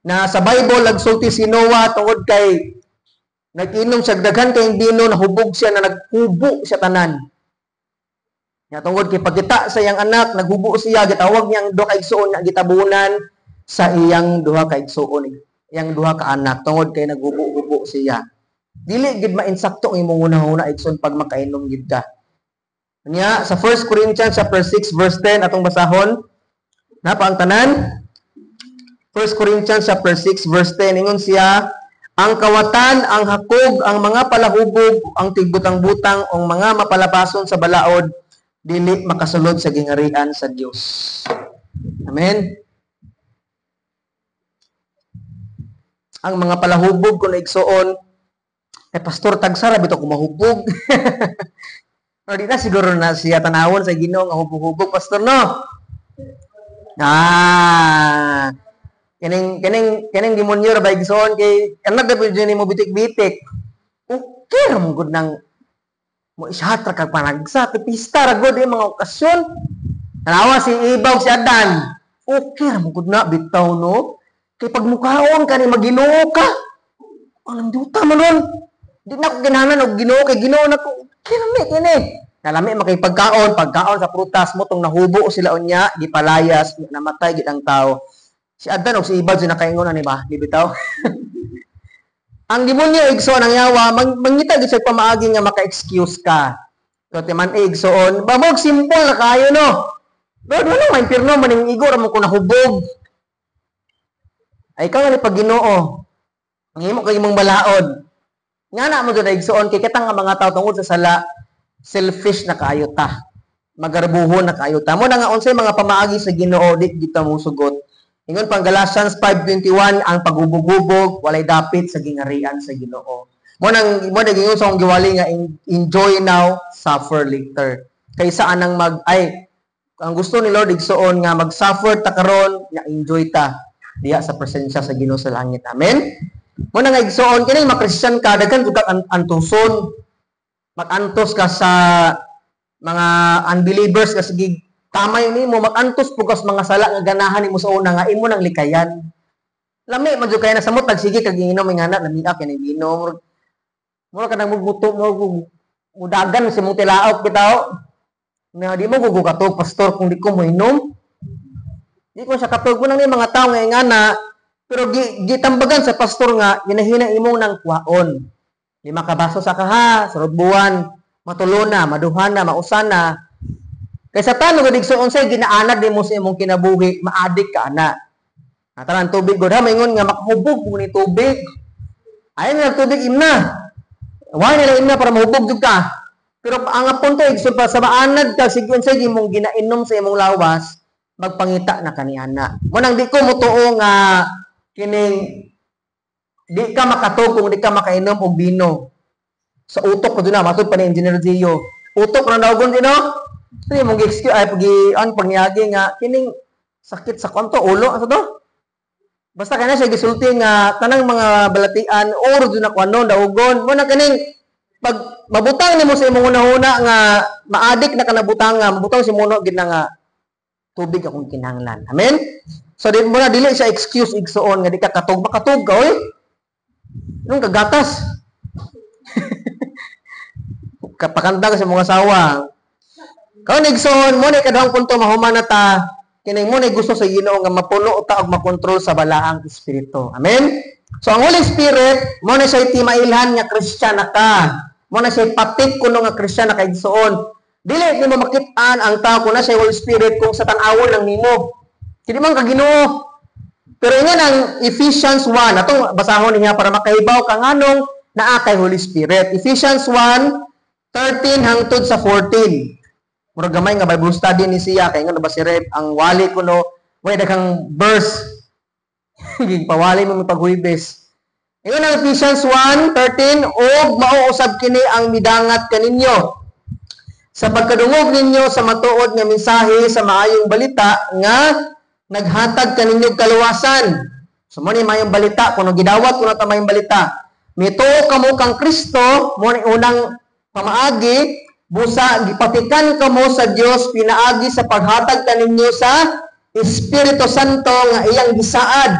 Na sa Bible nagsulti si Noah tungod kay nag-inom siya daghan kayong bino, nahubog siya na naghubo siya tanan. Nga tungod kay pagkita sa iyang anak, naghubo siya, gitawag niya ang duha ka igsuon nga gitabunan sa iyang duha ka igsuon, iyang duha ka anak tungod kay naghubo-hubo siya. Dili gid mainsakto ang imong hunahuna igsoon pag makainom gid ka. Nya sa 1 Corinthians chapter 6 verse 10 atong basahon na pa ang tanan. 1 Corinthians chapter 6 verse 10, ingon siya, ang kawatan, ang hakog, ang mga palahubog, ang tigbutang-butang, ang mga mapalapason sa balaod, dili makasulod sa gingarian sa Dios. Amen. Ang mga palahubog kung igsuon, eh pastor tagsara bitaw ko mahubog. Pero di na siguro na siya tanawon sa Ginoo nga hubog-hubog pastor no. Ah. Kining kining kining demonyo ra ba igsoon kay anak na pud mo bitik-bitik. Okay ra mo gud nang mo ishat ra kag panagsa, pista ra gud mga okasyon. Tanawa si Ibaw si Adan. Okay ra mo gud na bitaw no. Kay pag mukaon ka ni Maginoo ka. Ang duta man nun. Di na ko ginahanan og Ginoo kay Ginoo na ko. Kirami kini. Nalami makipagkaon, pagkaon sa prutas mo tong nahubo sila unya, gipalayas, namatay gid ang tao. Si Adan og si Ibaw di nakaingon ani ba? Di bitaw. Ang demonyo igsoon ang yawa, mangita gid siya pamaagi nga maka-excuse ka. So ti man igsoon, bamog simple na kayo no. Lord, wala may impierno maning igo ra mo ko nahubog. Ay ikaw nga ni pag Ginoo. Ang imo kay imong balaod. Nga na mo jud igsoon kay kitang nga mga tao tungod sa sala selfish na kaayo ta. Magarbuhon na kaayo ta. Mo na nga unsay mga pamaagi sa Ginoo di kita mo sugot. Ingon pang Galatians 5:21, ang paghubog-hubog walay dapit sa gingarian sa Ginoo. Mo nang gingon sa akong giwali nga enjoy now, suffer later. Kaysa anang mag ay ang gusto ni Lord igsuon nga mag-suffer ta karon nga enjoy ta diya sa presensya sa Ginoo sa langit. Amen. Mo na nga igsuon kini ma-Christian ka daghan jud ka antuson. Mag-antos ka sa mga unbelievers kasi sige tamay nimo mag-antos pud ka sa mga sala nga ganahan nimo sa una nga imo nang likayan. Lami man jud kay na samot tagsige kag inom ingana lamia kay ning inom. Mura ka nang muguto mo mudagan sa imong tilaok bitaw. Na di mo gugo katog pastor kung di ko moinom. Di ko siya katog mo nang ni mga tawo nga ingana pero gitambagan sa pastor nga ginahina imong nang kuhaon. 5 ka baso sa kaha, sunod buwan, matulo na, maduha na, mausa na. Kaysa tano gud igsuon say ginaanad nimo sa imong kinabuhi, maadik ka ana. Tanan tubig gud ha, maingon nga makahubog mo ni tubig. Ayon nga tubig imna. Wa nila imna para mahubog jud ka. Pero ang punto igsuon pa sa maanad ka sige unsay imong ginainom sa imong lawas, Magpangita na kaniana. Mo nang di ko motuo nga kining di ka makatog kung di ka makainom og bino. Sa utok ko na matud pa ni Engineer Gio. Utok na daogon din, no? Sige mong excuse ay pagi an pagniagi nga kining sakit sa konto ulo asa to. Basta kana siya gisulti nga tanang mga balatian or jud na kuno daugon. Mo na kining pag mabutang nimo sa imong hunahuna nga maadik na kanabutang nga mabutang si muno gid na nga tubig akong kinahanglan. Amen? So di mo na dili siya excuse, igsuon, nga di ka katog, makatog ka oy. Nung kagatas. Kapakanta ka sa mga asawa. Karon, igsoon, mo ni kaduhang punto, mahuman na ta, kining mo ni gusto sa Ginoo nga mapuno ta og makontrol sa balaang espiritu. Amen? So ang Holy Spirit, mo na siya timailhan nga Kristiyan na ka. Mo na siya patik kuno nga Kristiyan na ka, igsoon. Dili nimo makit-an ang tao kung na siya Holy Spirit kung sa tan-awon lang nimo. Kini man ka Ginoo. Pero ingon ang Ephesians 1, atong basahon niya para makahibaw ka nganong naa kay Holy Spirit. Ephesians 1:13 hangtod sa 14. Murag gamay nga Bible study ni siya kay ngano ba si Reb ang wali kuno way daghang verse. Pawali mo paghuybes. Ingon ang Ephesians 1:13, "Og mao usab kini ang midangat kaninyo sa pagkadungog ninyo sa matuod nga mensahe sa maayong balita nga naghatag kaninyo kaluwasan." So mo ni maayong balita, kuno gidawat kuno ta maayong balita. Mituo kamo kang Kristo, mo ni unang pamaagi, busa gipatikan kamo sa Dios pinaagi sa paghatag kaninyo sa Espiritu Santo nga iyang gisaad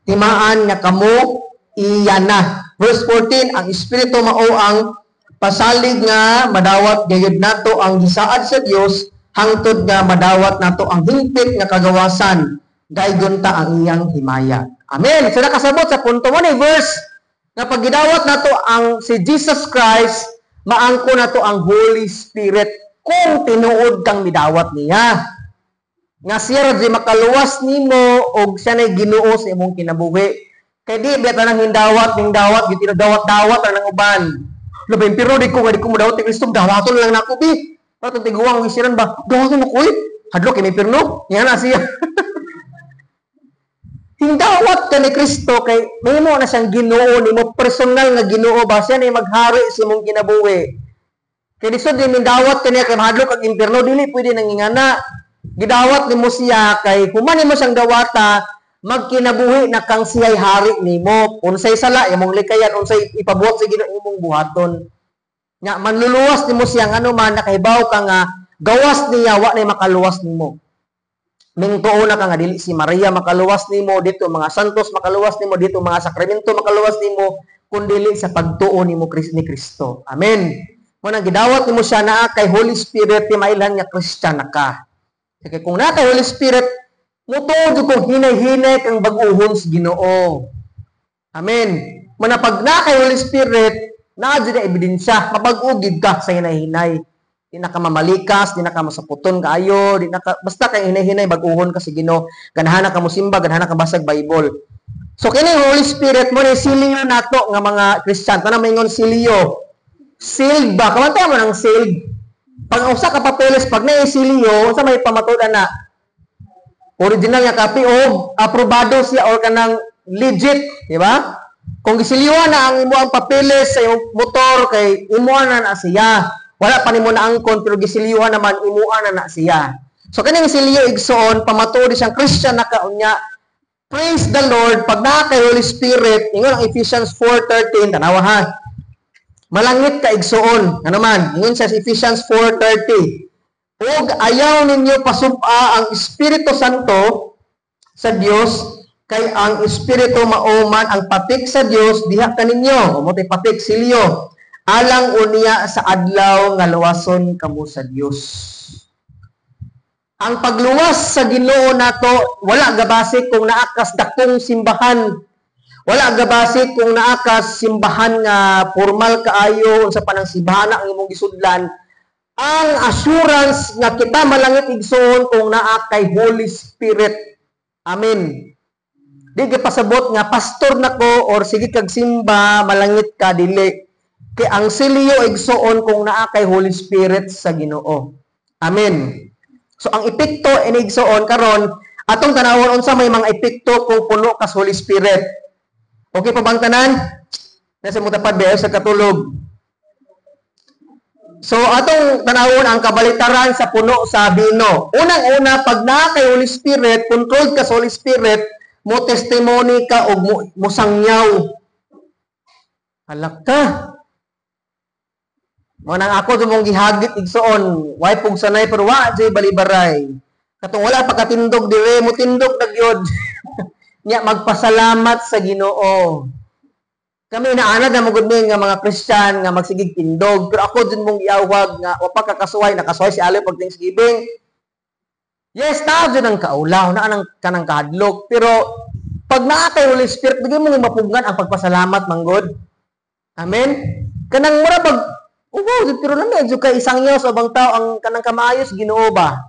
timaan nga kamo iya na. Verse 14, "Ang Espiritu mao ang pasalig nga madawat gayud nato ang gisaad sa Dios hangtod nga madawat nato ang hingpit nga kagawasan, gaygon ta ang iyang himaya." Amen. So nakasabot sa punto mo ni verse nga pag gidawat nato ang si Jesus Christ, maangko nato ang Holy Spirit kung tinuod kang midawat niya. Nga siya ra di makaluwas nimo og siya nay Ginoo sa imong kinabuhi. Kay di ba tanang hindawat ning dawat gid dawat-dawat ang uban. Labay pero di ko nga di ko modawat ni Kristo, dawaton lang nako bi. Patong tiguang wisiran ba? Dawaton ako eh. Hadlok kay may pirno. Yan na siya. Hindawat ka ni Kristo kay mahimo na siyang Ginoo nimo, personal nga Ginoo ba, siya na maghari sa imong kinabuhi. Kay lisod din mindawat ka niya kay mahadlok kag impierno, dili pwede nang ingana. Gidawat nimo siya kay human nimo siyang dawata, magkinabuhi na kang siya'y hari nimo. Unsay sala imong likayan, unsay ipabuhat sa Ginoo imong buhaton. Nya manluluwas nimo siya ngano man nakahibaw ka nga gawas niya wa nay makaluwas nimo. Mingtuo na ka nga dili si Maria makaluwas nimo, dito mga santos makaluwas nimo, dito mga sakramento makaluwas nimo, kun dili sa pagtuo nimo ni Kristo. Amen. Mo nang gidawat nimo siya, naa kay Holy Spirit, ti mailhan nga Kristiyan na ka. Kay kung naa kay Holy Spirit, mutuo jud kung hinay-hinay kang bag-uhon sa Ginoo. Amen. Mo na pag naa kay Holy Spirit, naa jud na ebidensya, mabag-o gid ka sa hinay-hinay. Di na ka mamalikas, di na ka masaputon kaayo, di na ka, basta kay hinay-hinay bag-uhon ka sa Ginoo. Ganahan na ka mosimba, ganahan na ka basag Bible. So kini Holy Spirit mo ni siliyo nato nga mga Christian. Tanang maingon siliyo. Sealed ba? Kamantay mo ng sealed. Pag usa ka papeles, pag naisiliyo, sa may pamatudan na original nga copy o aprobado siya or kanang legit, di ba? Kung gisiliwan na ang imo ang papeles sa imong motor kay imo na na siya. Wala pa nimo na angkon pero gisiliwan naman, imuha na na siya. So kining siliyo, igsoon, pamatuod siyang Christian na kaunya. Praise the Lord, pag naa kay Holy Spirit, ingon ang Ephesians 4:13, tanawa ha. Malangit ka, igsoon. Ano man, ingon sa Ephesians 4:30. "Ug ayaw ninyo pasub-a ang Espiritu Santo sa Dios, kay ang Espiritu mao man ang patik sa Dios diha kaninyo." Mo patik, silyo. "Alang unya sa adlaw nga luwason kamo sa Dios." Ang pagluwas sa Ginoo nato wala gabase kung naa kas dakong simbahan. Wala gabase kung naa kas simbahan nga formal kaayo, unsa pa nang simbahan ang imong gisudlan. Ang assurance nga kita malangit, igsoon, kung naa kay Holy Spirit. Amen. Di pasabot nga pastor nako or sige kag simba malangit ka, dili. Kay ang siliyo, igsoon, kung naa kay Holy Spirit sa Ginoo. Amen. So ang epekto inigsoon karon, atong tanawon unsa may mga epekto kung puno ka sa Holy Spirit. Okay pa bang tanan? Nasa mo tapad ba sa katulog? So atong tanawon ang kabalitaran sa puno sa bino. Unang-una, pag naa kay Holy Spirit, controlled ka sa Holy Spirit, mo testimony ka og mo sangyaw. Halak ka. Mo nang ako mong gihagit, igsoon, way pug sanay pero wa jay balibaray. Katong wala pa katindog dire, mo tindog na gyud. Nya magpasalamat sa Ginoo. Kami naanad na magud mi nga mga Christian nga magsigig tindog, pero ako din mong giawhag nga wa pa kakasuway, nakasuway si Ali pag Thanksgiving. Yes, tao dyan ang kaulaw, naa nang kanang kahadlok, pero pag naa kay Holy Spirit, bigay mo nga mapugnan ang pagpasalamat manggod. Amen? Kanang mura pag uwaw, pero lang medyo kay isang sa ubang tao ang kanang kamaayos Ginoo ba?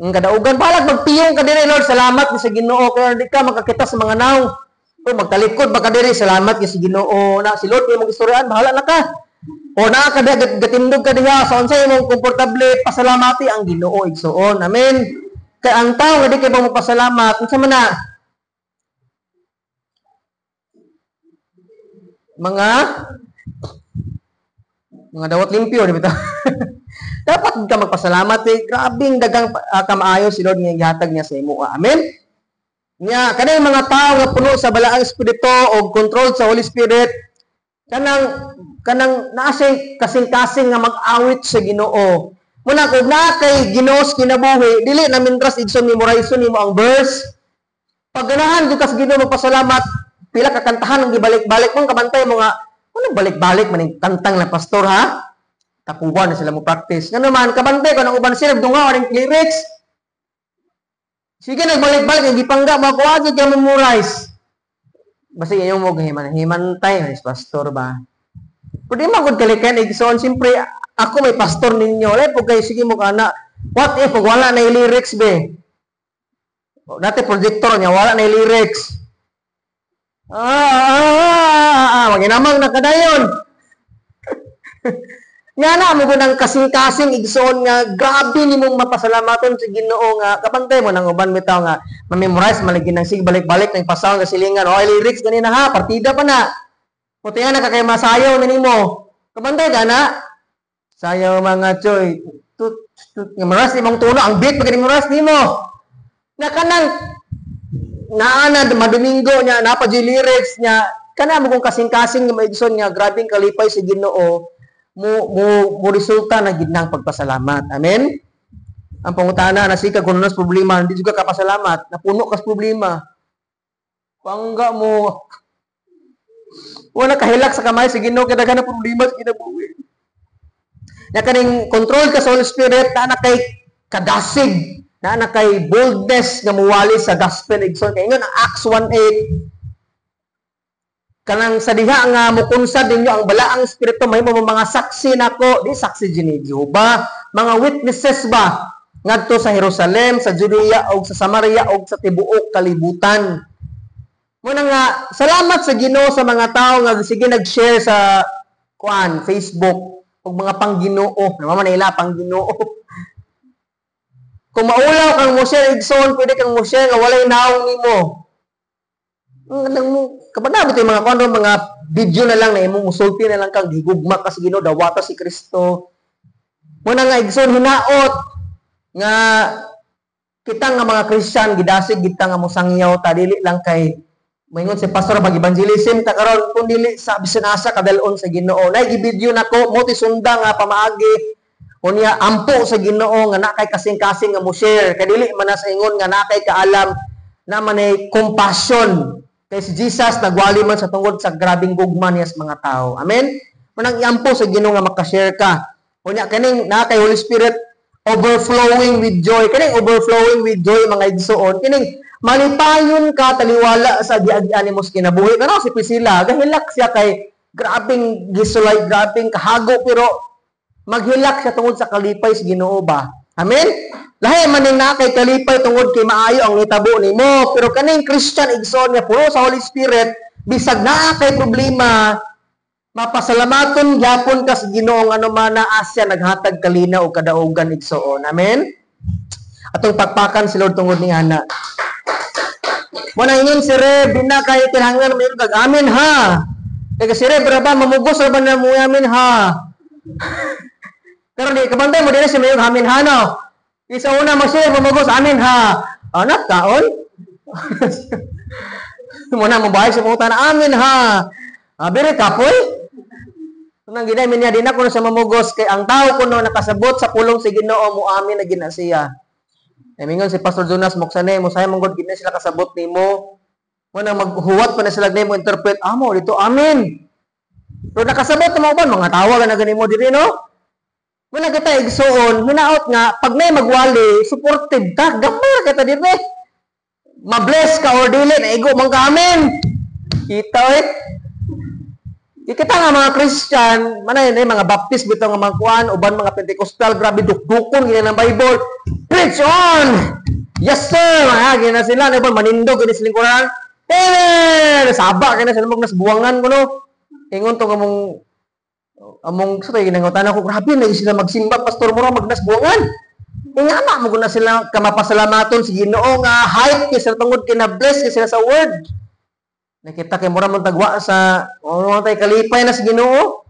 Ang kadaugan balag magpiyong ka dire, Lord, salamat sa Ginoo kay di ka makakita sa mga naw. O magtalikod ba ka dire, salamat sa Ginoo na si Lord imong istoryahan, bahala na ka. O naa ka gatindog ka diha sa unsay imong komportable, pasalamati ang Ginoo, igsuon. Amen. Kay ang tao nga di kay mo pasalamat, unsa man na? Mga dawat limpyo, di ba ta? Dapat ka magpasalamat eh. Grabing dagang kamaayo si Lord nga gihatag niya sa imo. Amen. Nya kanang mga tao nga puno sa balaang espiritu o control sa Holy Spirit, kanang kanang naa siya kasing-kasing nga mag-awit sa Ginoo. Muna kung naa kay Ginoo sa kinabuhi, dili na mintras, igsoon, memorize nimo ang verse. Pag ganahan jud ka sa Ginoo magpasalamat, pila ka kantahan ang gibalik-balik mong kabantay mo nga ano balik-balik man kantang na pastor ha? Tapuwan na sila mo practice. Nga naman, kabantay ko ng uban sila, dungaw ang lyrics. Sige, nagbalik-balik, ang gipangga, makuha jud ka memorize. Basta inyong mo himan, himantay, mas pastor ba? Pwede man gud kalikan, igsoon, siyempre, ako may pastor ninyo. Wala po kayo, sige mo kana. What if, pag wala na yung lyrics, be? Dati projector niya, wala na yung lyrics. Maginamang nakadayon. Nga na mo ng kasing-kasing, igsoon, nga grabe nimong mapasalamaton sa Ginoo nga kabantay mo nang uban bitaw nga ma-memorize malagi nang sig balik-balik nang pasaw nga silingan, oh, lyrics ganina ha, partida pa na. Puti na ka kay masayaw na nimo. Kabantay ka na. Sayaw mga choy. Tut tut nga maras imong tuno ang beat pag memorize nimo. Na kanang naana madomingo niya napa lyrics niya kana mo kung kasing-kasing nga maigsoon nga grabing kalipay sa Ginoo mo mo mo resulta na gid nang pagpasalamat. Amen. Ang pangutana na sika kung nas problema, hindi juga ka pasalamat, napuno kas problema. Pangga mo wala kahilak sa kamay sa Ginoo kay daghan na problema sa kinabuhi. Na kaning control ka sa Holy Spirit, na kay kadasig, na na kay boldness nga muwali sa gospel, igsoon. Kay ingon ang Acts 1:8, kanang sa diha nga mukunsad ninyo ang balaang espiritu, mahimo mo mga saksi nako, di saksi ni Jehova, mga witnesses ba ngadto sa Jerusalem, sa Judea ug sa Samaria ug sa tibuok kalibutan. Muna nga salamat sa Ginoo sa mga tawo nga sige nag-share sa kuan Facebook ug mga pangginoo, naman nila pangginoo. Kung maulaw kang mo share, igsoon, pwede kang mo share nga walay naong nimo. Nang mo kabanabot yung mga kuan mga video na lang na imong musulti na lang kang gigugma ka sa Ginoo, dawata si Kristo. Muna nga, igsoon, hinaot nga kita nga mga Christian gidasig kita nga mosangyaw ta, dili lang kay maingon si pastor mag evangelism ta karon, kun dili sa bisan asa kadal-on sa Ginoo. Nay gibidyo nako mo ti sunda nga pamaagi. Unya ampo sa Ginoo nga na kay kasing-kasing nga mo share kay dili man na sa ingon nga na kay kaalam na manay compassion. Kay si Jesus nagwali man sa tungod sa grabing gugma niya sa mga tao. Amen? Manang iampo sa Ginoo nga makashare ka. Unya kaning naa kay Holy Spirit, overflowing with joy. Kaning overflowing with joy, mga igsoon. Kining malipayon ka taliwala sa giagian nimo sa kinabuhi. Kano si Priscilla, gahilak siya kay grabing gisulay, grabing kahago, pero maghilak siya tungod sa kalipay sa Ginoo ba. Amen? Lahi man ning naa kay kalipay tungod kay maayo ang nitabo nimo, pero kaning Christian, igsoon, nga puno sa Holy Spirit, bisag naa kay problema, mapasalamaton gyapon ka sa Ginoo nga ano man na Asya naghatag kalina o kadaugan, igsoon. Amen? Atong pakpakan si Lord tungod ni ana. Mo na ingon si Reb, di na kayo kinahanglan mo kag amen ha. Kay si Reb ra ba mamugos ra ba na mo amen ha. Pero di kabantay mo di na siya mayong amen ha, no. Isa una mo siya mamugos amen ha. Anak kaon. Mo na mo sa pangutan amen ha. Ah, biri kapoy. Nang ginay niya di na kuno siya mamugos kay ang tao kuno nakasabot sa pulong sa Ginoo mo amin na gina siya. Ay mingon si Pastor Jonas Moksane mo say mong God gina sila kasabot nimo. Mo na maghuwat pa na sila nimo interpret amo dito amen. Pero nakasabot na mo ba mga tawa na gani mo diri, no? Mo na kita igsuon, hinaot nga pag may magwali, supportive ka, gamay ra kita diri. Ma-bless ka or dili, naigo man ka amen. Kita eh. Di kita nga mga Christian, manay na mga Baptist bitaw nga mga kuan, uban mga Pentecostal, grabe dukdukon gina ng Bible. Preach on! Yes sir! Mga gina sila, na manindog gina silang kuran. Amen! Saba kina sila mag nasbuwangan ko no. Ingon to nga mong among sa tayo ginangutan ako, grabe na sila magsimba, pastor mo magnasbuwangan. Inga na mo na sila kamapasalamaton sa Ginoo nga hype kay sila tungod kay na-bless kay sila sa word. Nakita kay mura man tagwa sa mo tay kalipay na sa Ginoo.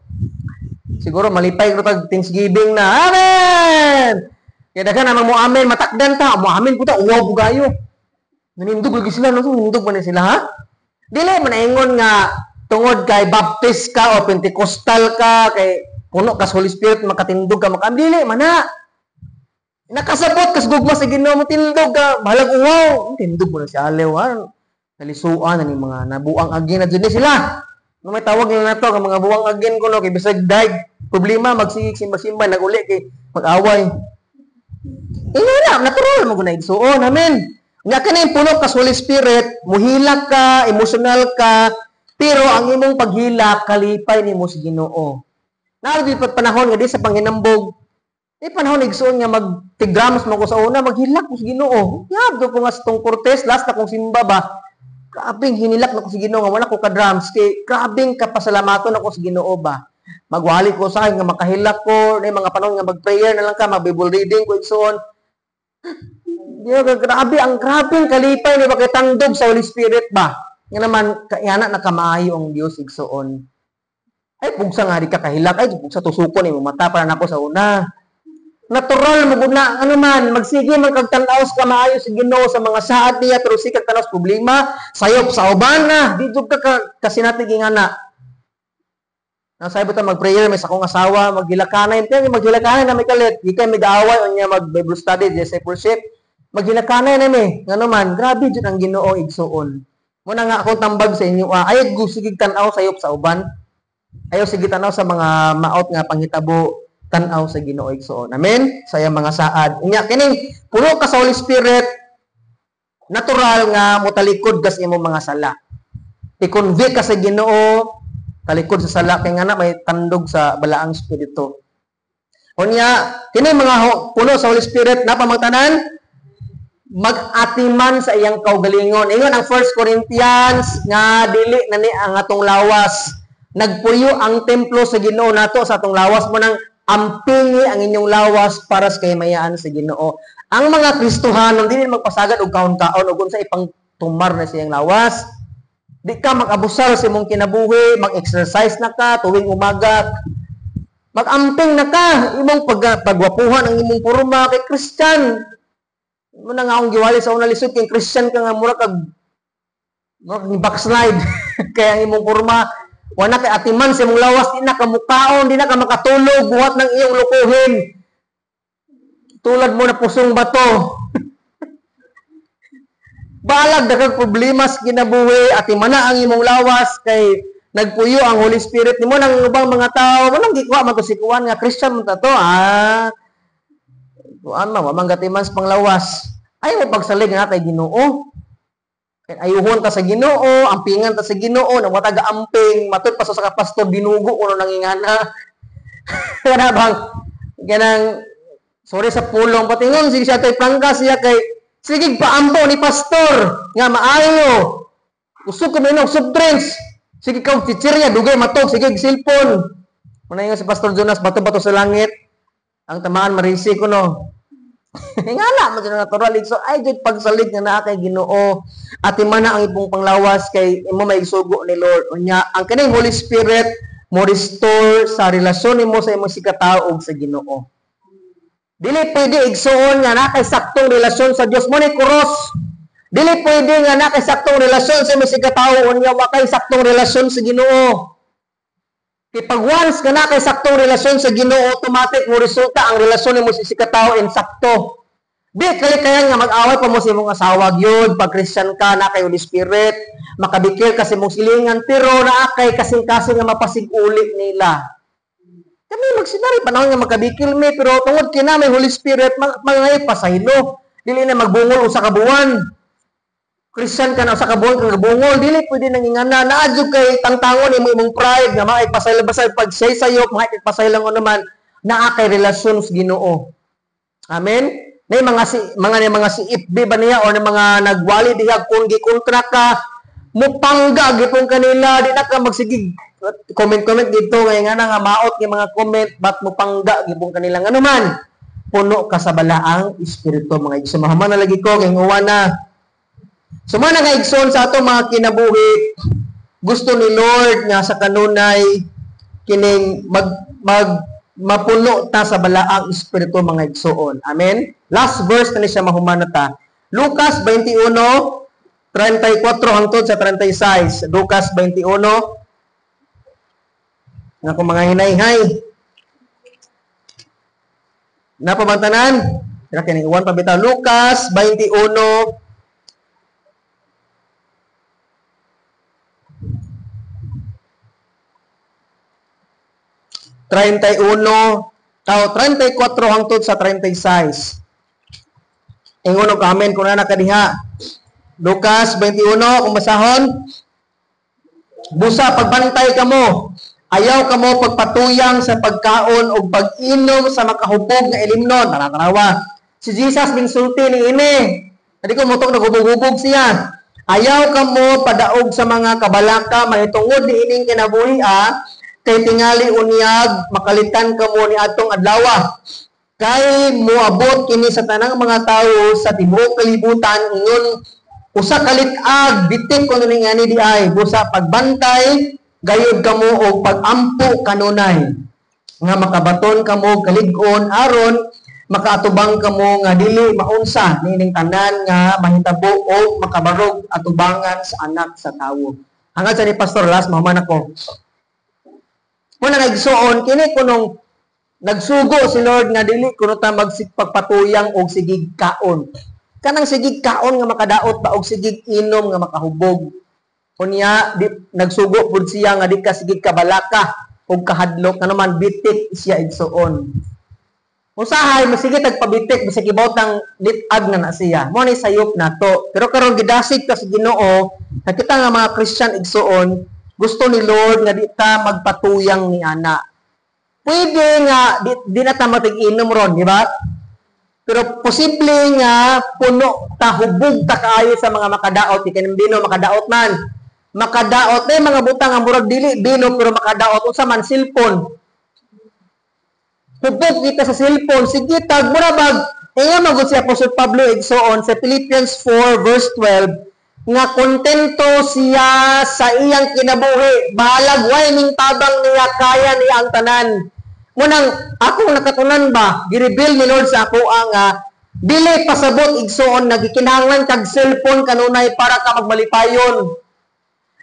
Siguro malipay ko tag Thanksgiving na. Amen. Kaya daghan naman mo amen matakdan ta, mo amen puta uwaw bugayo. Nanindog lagi sila no, nindog man sila ha. Dili man ingon nga tungod kay Baptist ka o Pentecostal ka kay puno ka sa Holy Spirit makatindog ka maka dili man na. Nakasabot kas gugma sa Ginoo mo tindog ka, bahalag uwaw, tindog mo na si Alew ha. Nalisuan na ni mga nabuang agin na dyan sila. No may tawag nila na to, ang mga buang agin ko no, kay bisag daig problema magsigig simba-simba naguli kay mag-away. Ingon na, natural mo guna igsuon. Amen. Nga kini puno ka sa Holy Spirit, muhilak ka, emotional ka, pero ang imong paghilak kalipay nimo sa Ginoo. Naa di panahon nga di sa panghinambog, di panahon igsuon nga magtigrams mo ko sa una, maghilak ko sa Ginoo. Yab do ko nga sa tong Cortez, last na kong simba ba. Grabing hinilak na ko sa Ginoo nga wala ko ka drums kay grabing kapasalamaton ako sa Ginoo ba. Magwali ko sa akin nga makahilak ko, na mga panahon nga mag-prayer na lang ka, mag-Bible reading ko igsuon. Di ba, grabe ang grabing kalipay ni ba kay tandog sa Holy Spirit ba. Nga naman kayana na kamaayo ang Dios igsuon. Ay pugsa nga di ka kahilak, ay pugsa tusukon imo mata para nako sa una. Natural mo gud na ano man magsige man kag tan-aw sa kamaayo sa Ginoo sa mga saad niya pero sikag tan-aw sa problema sayop sa uban na di jud ka kasinati gingana. Nang sabi ta mag-prayer may sa akong asawa maghilakanay pero maghilakanay na may kalit di kay may-aaway unya mag Bible study discipleship maghilakanay na mi ngano man grabe jud ang Ginoo igsuon. Muna nga akong tambag sa inyo ay sige tan-aw sayop sa uban. Ayaw sige tan-aw sa mga maot nga panghitabo tan-aw sa Ginoo igsuon. Amen. Sa iyang mga saad. Unya kining puno ka sa Holy Spirit, natural nga motalikod ka sa imong mga sala. I-convict ka sa Ginoo, talikod sa sala kay nga na may tandog sa balaang espiritu. Unya kini mga puno sa Holy Spirit na pamagtanan mag-atiman sa iyang kaugalingon. Ingon ang 1 Corinthians nga dili na ni ang atong lawas. Nagpuyo ang templo sa Ginoo nato sa atong lawas mo nang ampingi ang inyong lawas para sa kahimayaan sa Ginoo. Ang mga Kristohanon dili magpasagad og kaon-kaon og unsa ipangtumar na siyang lawas. Di ka mag-abusar sa imong kinabuhi, mag-exercise na ka tuwing umaga. Mag-amping na ka imong pagwapuhan ang imong porma kay Christian. Mo na nga akong giwali sa una lisod kay Christian ka nga mura kag backslide kaya ang imong porma wala kay atiman sa imong lawas, di na ka mukaon, di na ka makatulog, buhat ng iyong lukuhin. Tulad mo na pusong bato. Balag daghang problema sa kinabuhi, atiman na ang imong lawas kay nagpuyo ang Holy Spirit nimo nang ubang mga tao, walang gikuha man to si kuan nga Christian man ta to, ah. Kuan man wa man gatiman sa panglawas. Ay mo pagsalig nga natay Ginoo. Ayuhon ta sa Ginoo, ampingan ta sa Ginoo, nang wata ga-amping, matud pa sa ka pastor dinugo kuno nangingana. Kana bang ganang sorry sa pulong patingon sige siya tay prangka siya kay sige paampo ni pastor nga maayo. Usog ka minom soft drinks. Sige ka chichirya dugay matog sige cellphone. Muna ingon si Pastor Jonas bato-bato sa langit. Ang tamaan marisi ko no. Nga na, mo natural. So, ay, jud pagsalig nga naa kay Ginoo. Ati man na ang imong panglawas kay imo may sugo ni Lord. Unya, ang kaning Holy Spirit mo restore sa relasyon nimo sa imong sikatao ug sa Ginoo. Dili pwede, igsuon, nga naa kay saktong relasyon sa Dios mo ni kuros. Dili pwede nga naa kay saktong relasyon sa imong sikatao unya wa kay saktong relasyon sa Ginoo. Kay pag once nga naa kay saktong relasyon sa Ginoo, automatic mo resulta ang relasyon nimo sa sikatao insakto. Di kalikayan nga mag-away pa mo sa imong asawa gyud pag Christian ka na kay Holy Spirit, makabikil ka sa imong silingan, pero naa kay kasing-kasing nga mapasig-uli nila. Kami magsinari panahon nga magkabikil mi, pero tungod kina may Holy Spirit mag mga pasaylo. Dili na magbungol usa ka buwan. Christian ka na, usa ka buwan ka bungol, dili pwede nang ingana. Naa jud kay tangtangon imo imong pride nga maipasaylo basay pag say sayop, maipasaylo naman naa kay relasyon sa Ginoo. Amen. Nay mga si mga ni mga si FB ba niya or mga nagwali diha, kung gikontra ka mupangga gipong kanila, di na ka magsigig comment comment dito ngay nga na nga maot nga mga comment bat mupangga gipong kanila, ngano man puno ka sa balaang espiritu, mga igsoon. Mahuman na lagi ko kay uwan na. So man nga, igsoon, sa ato mga kinabuhi, gusto ni Lord nga sa kanunay kining mag mag mapuno ta sa balaang espiritu, mga igsoon. Amen. Last verse na ni siya, mahuman na ta. Lucas 21:34 hangtod sa 36. Lucas 21. Nga kung mga hinayhay. Napabantanan? Kaya kining uwan pa bitaw. Lucas 21 31 tao 34 hangtod sa 36. Ingon og amen kung na kadiha. Lucas 21, kung basahon. "Busa pagbantay kamo. Ayaw kamo pagpatuyang sa pagkaon o pag-inom sa makahubog nga ilimnon." Tara, tarawa. Si Jesus minsulti ni ini. Adi ko motong naghubog-hubog siya. "Ayaw kamo padaog sa mga kabalaka mahitungod ni ining kinabuhi ah, kay tingali unyag makalitan kamo ni atong adlaw. Kay moabot kini sa tanang mga tawo sa tibuok kalibutan ingon usa ka lit-ag." Bitik kuno ni ngani di ay. "Busa pagbantay gayud kamo og pagampo kanunay nga makabaton kamo kalig-on aron makaatubang kamo nga dili maunsa niining tanan nga mahitabo o makabarog atubangan sa Anak sa Tawo." Hangad sa ni Pastor Las, mahuman ako. Muna nga, igsoon, kini kunong nagsugo si Lord nga dili kuno ta magpatuyang og sigig kaon. Kanang sigig kaon nga makadaot ba og sigig inom nga makahubog. Unya di, nagsugo pud siya nga di ka sigig kabalaka og kahadlok, nga naman bitik siya, igsoon. Usahay masige tagpabitik bisag kibaw tang lit-ag na na siya. Mo ni sayop nato. Pero karon gidasig ka sa Ginoo, nakita nga mga Christian, igsoon, gusto ni Lord nga di ta magpatuyang ni ana. Pwede nga di na ta matig-inom ron, di ba? Pero posible nga puno ta, hubog ta kaayo sa mga makadaot, di kanang bino makadaot man. Makadaot na mga butang ang murag dili bino pero makadaot, unsa man? Cellphone. Hubog kita sa cellphone, sige tag mura bag ingon magud si Apostle Pablo, igsoon, sa Philippians 4 verse 12 nga kontento siya sa iyang kinabuhi, bahalag way ning tabang niya, kaya niya ang tanan. Munang akong nakatunan ba, gireveal ni Lord sa ako ang dili pasabot, igsoon, nagikinahanglan kag cellphone kanunay para ka magmalipayon.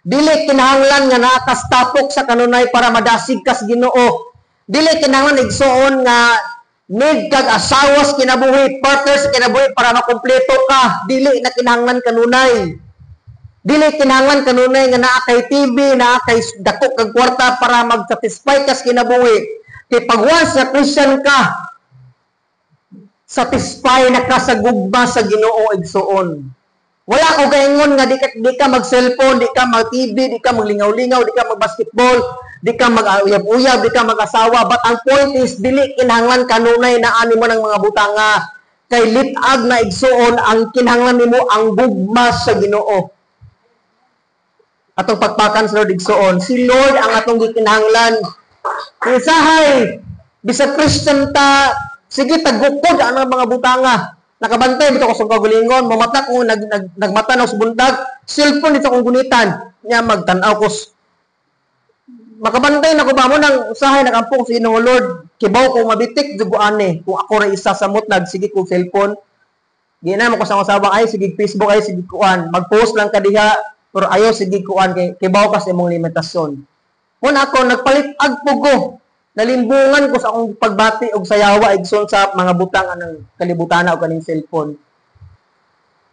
Dili kinahanglan nga nakastapok sa kanunay para madasig kas Ginoo. Dili kinahanglan, igsoon, nga need kag asawa sa kinabuhi, partner sa kinabuhi para makumpleto ka. Dili na kinahanglan kanunay. Dili kinahanglan kanunay nga naa kay TV, naa kay dako kag kwarta para mag-satisfy ka sa kinabuhi. Kay pag once na Christian ka, satisfy na ka sa gugma sa Ginoo, igsoon. Wala ko kaingon nga di ka mag-cellphone, di ka mag-TV, di ka maglingaw-lingaw, di ka mag-basketball, di ka mag-uyab-uyab, di ka mag-asawa. But ang point is, dili kinahanglan kanunay na ani mo ng mga butanga. Kay litag na, igsoon, ang kinahanglan nimo ang gugma sa Ginoo. Atong pakpakan sa Lord, igsoon. Si Lord ang atong gikinahanglan. Usahay, bisag Christian ta, Sige tagukod ang mga butanga. Nakabantay bitaw ko sa kaugalingon, mamata ko nagmata na sa buntag, cellphone dito akong gunitan. Nya magtan-aw ko, makabantay na ko ba mo nang usahay nakampo ko sa Ginoo, "Lord, kibaw ko mabitik jud ko ani kung ako ra isa samot nagsige ko cellphone." Gina mo ko sa asawa, "Ay sige Facebook, ay sige kuan, mag-post lang ka diha, pero ayo sige kuan kay kibaw ka sa imong limitasyon." Mun ako nagpalit ag pugo, nalimbungan ko sa akong pagbati og sayawa, igsoon, sa mga butang anang kalibutan o kaning cellphone.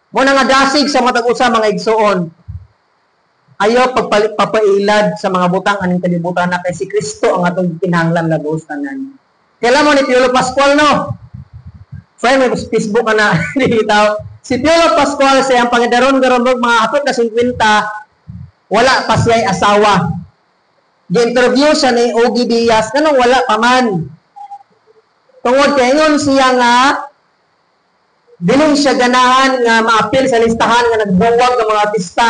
Mo na nga dasig sa matag usa, mga igsoon, ayaw pagpalit papailad sa mga butang aning kalibutan na kay si Kristo ang atong kinahanglan lagos tanan. Kailan mo ni Piolo Pascual, no? Friend, may Facebook ka na dito. Si Piolo Pascual, sa iyang pangidaron garon mga hapit na 50, wala pa siya asawa. Gi-interview siya ni Ogie Diaz, nganong wala pa man? Tungod kay ingon siya nga dili siya ganahan nga maapil sa listahan nga nagbuwag ng mga artista.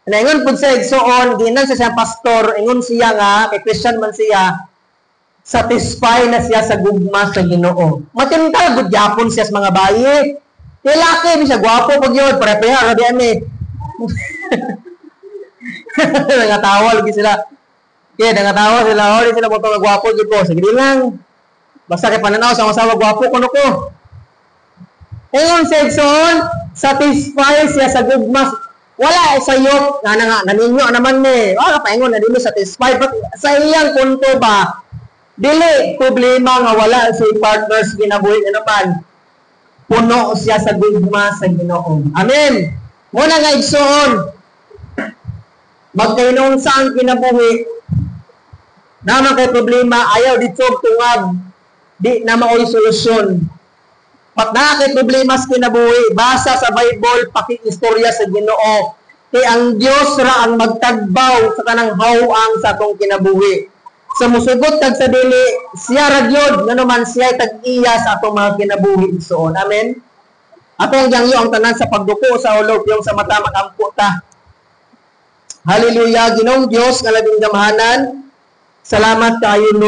Naingon pud sa igsoon, ginan siya siyang pastor, ingon siya nga kay Christian man siya, satisfy na siya sa gugma sa Ginoo. Matintal gud gyapon siya sa mga bayi. Kay laki mi siya, gwapo pag yun, pare-pareha ra di ami. Nangatawa lagi sila. Kaya nangatawa sila, oh, di sila mo nga gwapo jud ko. Sige lang. Basta kay pananaw sa asawa, gwapo kuno ko. Ingon sa igsoon, satisfy siya sa gugma. Wala sa iyo nga na nga naninyo naman ni. Wala pa ingon na dili satisfied, but sa iyang punto ba, dili problema nga wala si partners kinabuhi nga naman. Puno siya sa gugma sa Ginoo. Amen. Muna nga igsoon, magkainon sa ang kinabuhi, naman kay problema, ayaw dito tungag, di na maoy solusyon. Pat na kay problema sa kinabuhi, basa sa Bible, paki-istorya sa Ginoo. Kay ang Dios ra ang magtagbaw sa kanang hawang sa atong kinabuhi. Sa musugot kag sa dili, siya ra gyud, ngano man siya tag-iya sa atong mga kinabuhi, igsoon. Amen. Atong giyangyo ang tanan sa pagduko sa ulo, piyong sa mata, makampo ta. Hallelujah, Ginoong Dios nga labing gamhanan. Salamat kaayo, Lord.